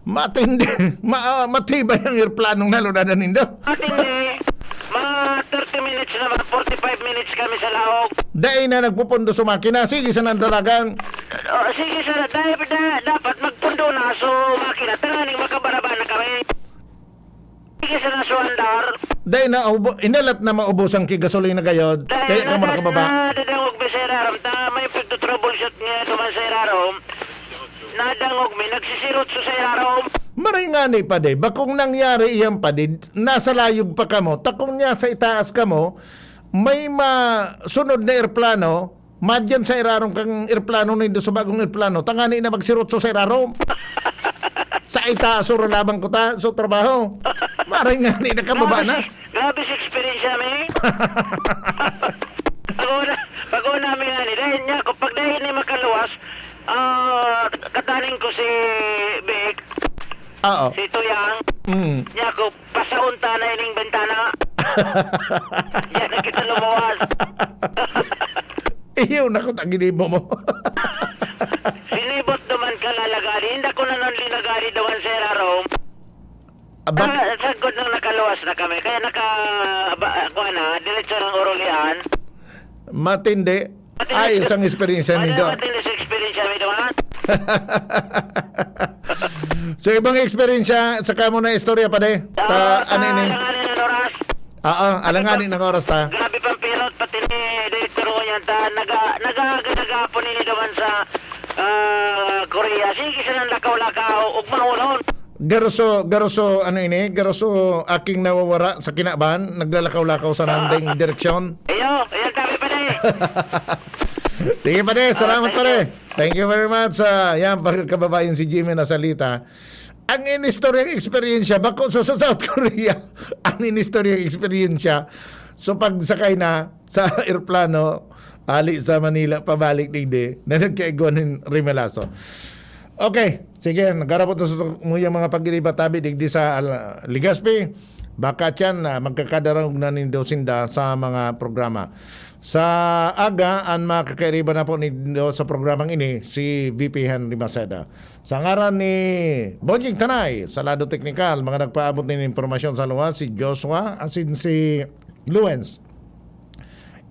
Matindi. Ma-, ah, matibay ang eroplanong nalunadan nindo. Matindi. Mga thirty minutes na, mga forty-five minutes kami sa laog. Dai na nagpupundo sa makina. Sige sa nandalagan. Oh, sige, sir. Dahil da-, dapat magpundo na. So, makina, tanganing makabaraba na kami. Sige, sir, na so andar. Dai na, ubo-, inalat na maubos ang kigasolina gayod. Dahil Kaya ka mo na nakababa. Nadadangog mi, sir, aram. Ta, may pagtutroubleshoot nga duman, sir, aram. Nadangog mi, nagsisirot so, sir, aram. Maray nga ni, pade. Bakong nangyari iyan, pade. Nasa layog pa kamo. Takong niya sa itaas kamo, may masunod na eroplano, madyan sa irarom kang eroplano nindo sa bagong eroplano, tangani na magsirotso sa irarom. Sa itaas, suro lamang ko ta, so trabaho. Maray nga ni, nakababa na. Grabe si, grabe si experience namin. Pag-una, pag-una namin nga ni, dahil niya, kung pag dahil ni makaluwas, ah, kataning ko si Vic, Oo. Si Tuyang, Mm. niya ko, pasaon ta na ining bintana. Yan na kita lumuwas. Iyo, naku, ta ginibo mo. Sinibot naman ka lalagari. Hindi ko na nun linagari dawan, Sir Arom. Aba- Ah, sagod nang nakaluwas na kami. Kaya naka, ba, kuha na, diretso ng Urulian. Matindi. Ayos ang eksperyensya Ano nindo. Naman din sa eksperyensya, may dumaan? So, ibang eksperyensya, saka mo na istorya, pade? Ah, Ta, ano ini? Alanganin ang oras. Oo, alanganin ang oras ta. Grabe pang pirot, pati ni Director Roy yan, ta, naga-, naga-, nagahapon ini naman sa, ah, Korea. Sige, siya nang lakaw-lakaw, ug mahulahon. Garoso, garoso, ano ini? Garoso, aking nawawara sa kinaban, naglalakaw-lakaw sa nanding direksyon. Iyo, ayan, sabi pa na eh. Sige, pare. Salamat, pare. Thank you very much. Ah, yan, pagkababayan si Jimmy na salita. Ang inistorya, eksperyensya, bako sa, sa South Korea. Ang inistorya, eksperyensya. So, pagsakay na sa eroplano, ali sa Manila, pabalik digdi, na nagkaigwa nin rimelaso. Okay, sige, nagarapot na sa muyang mga pag-iriba tabi digdi sa, ah, Legazpi. Baka tiyan, ah, magkakadarangog na nindo sinda sa mga programa. Sa aga, an makakairiba na po nindo sa programang ini, si V P Henry Maceda. Sa ngaran ni Bonjing Tanay, sa lado teknikal, mga nagpaabot nin impormasyon sa luwas, si Joshua, asin si Luens.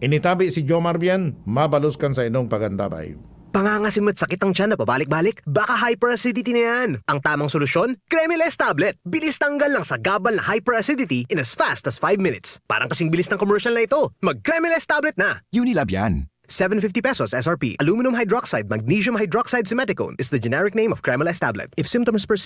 Initabi si Jomar Bien, mabalos kan sa inong pagantabay. Pangangasim at sakit ang tiyan na pabalik-balik? Baka hyperacidity na yan. Ang tamang solusyon, Cremeles tablet. Bilis tanggal ng sagabal na hyperacidity in as fast as five minutes. Parang kasing bilis ng commercial na ito. Mag Cremeles tablet na! Unilab yan. Seven fifty pesos S R P. Aluminum hydroxide, magnesium hydroxide, simethicone is the generic name of Cremeles tablet. If symptoms persist,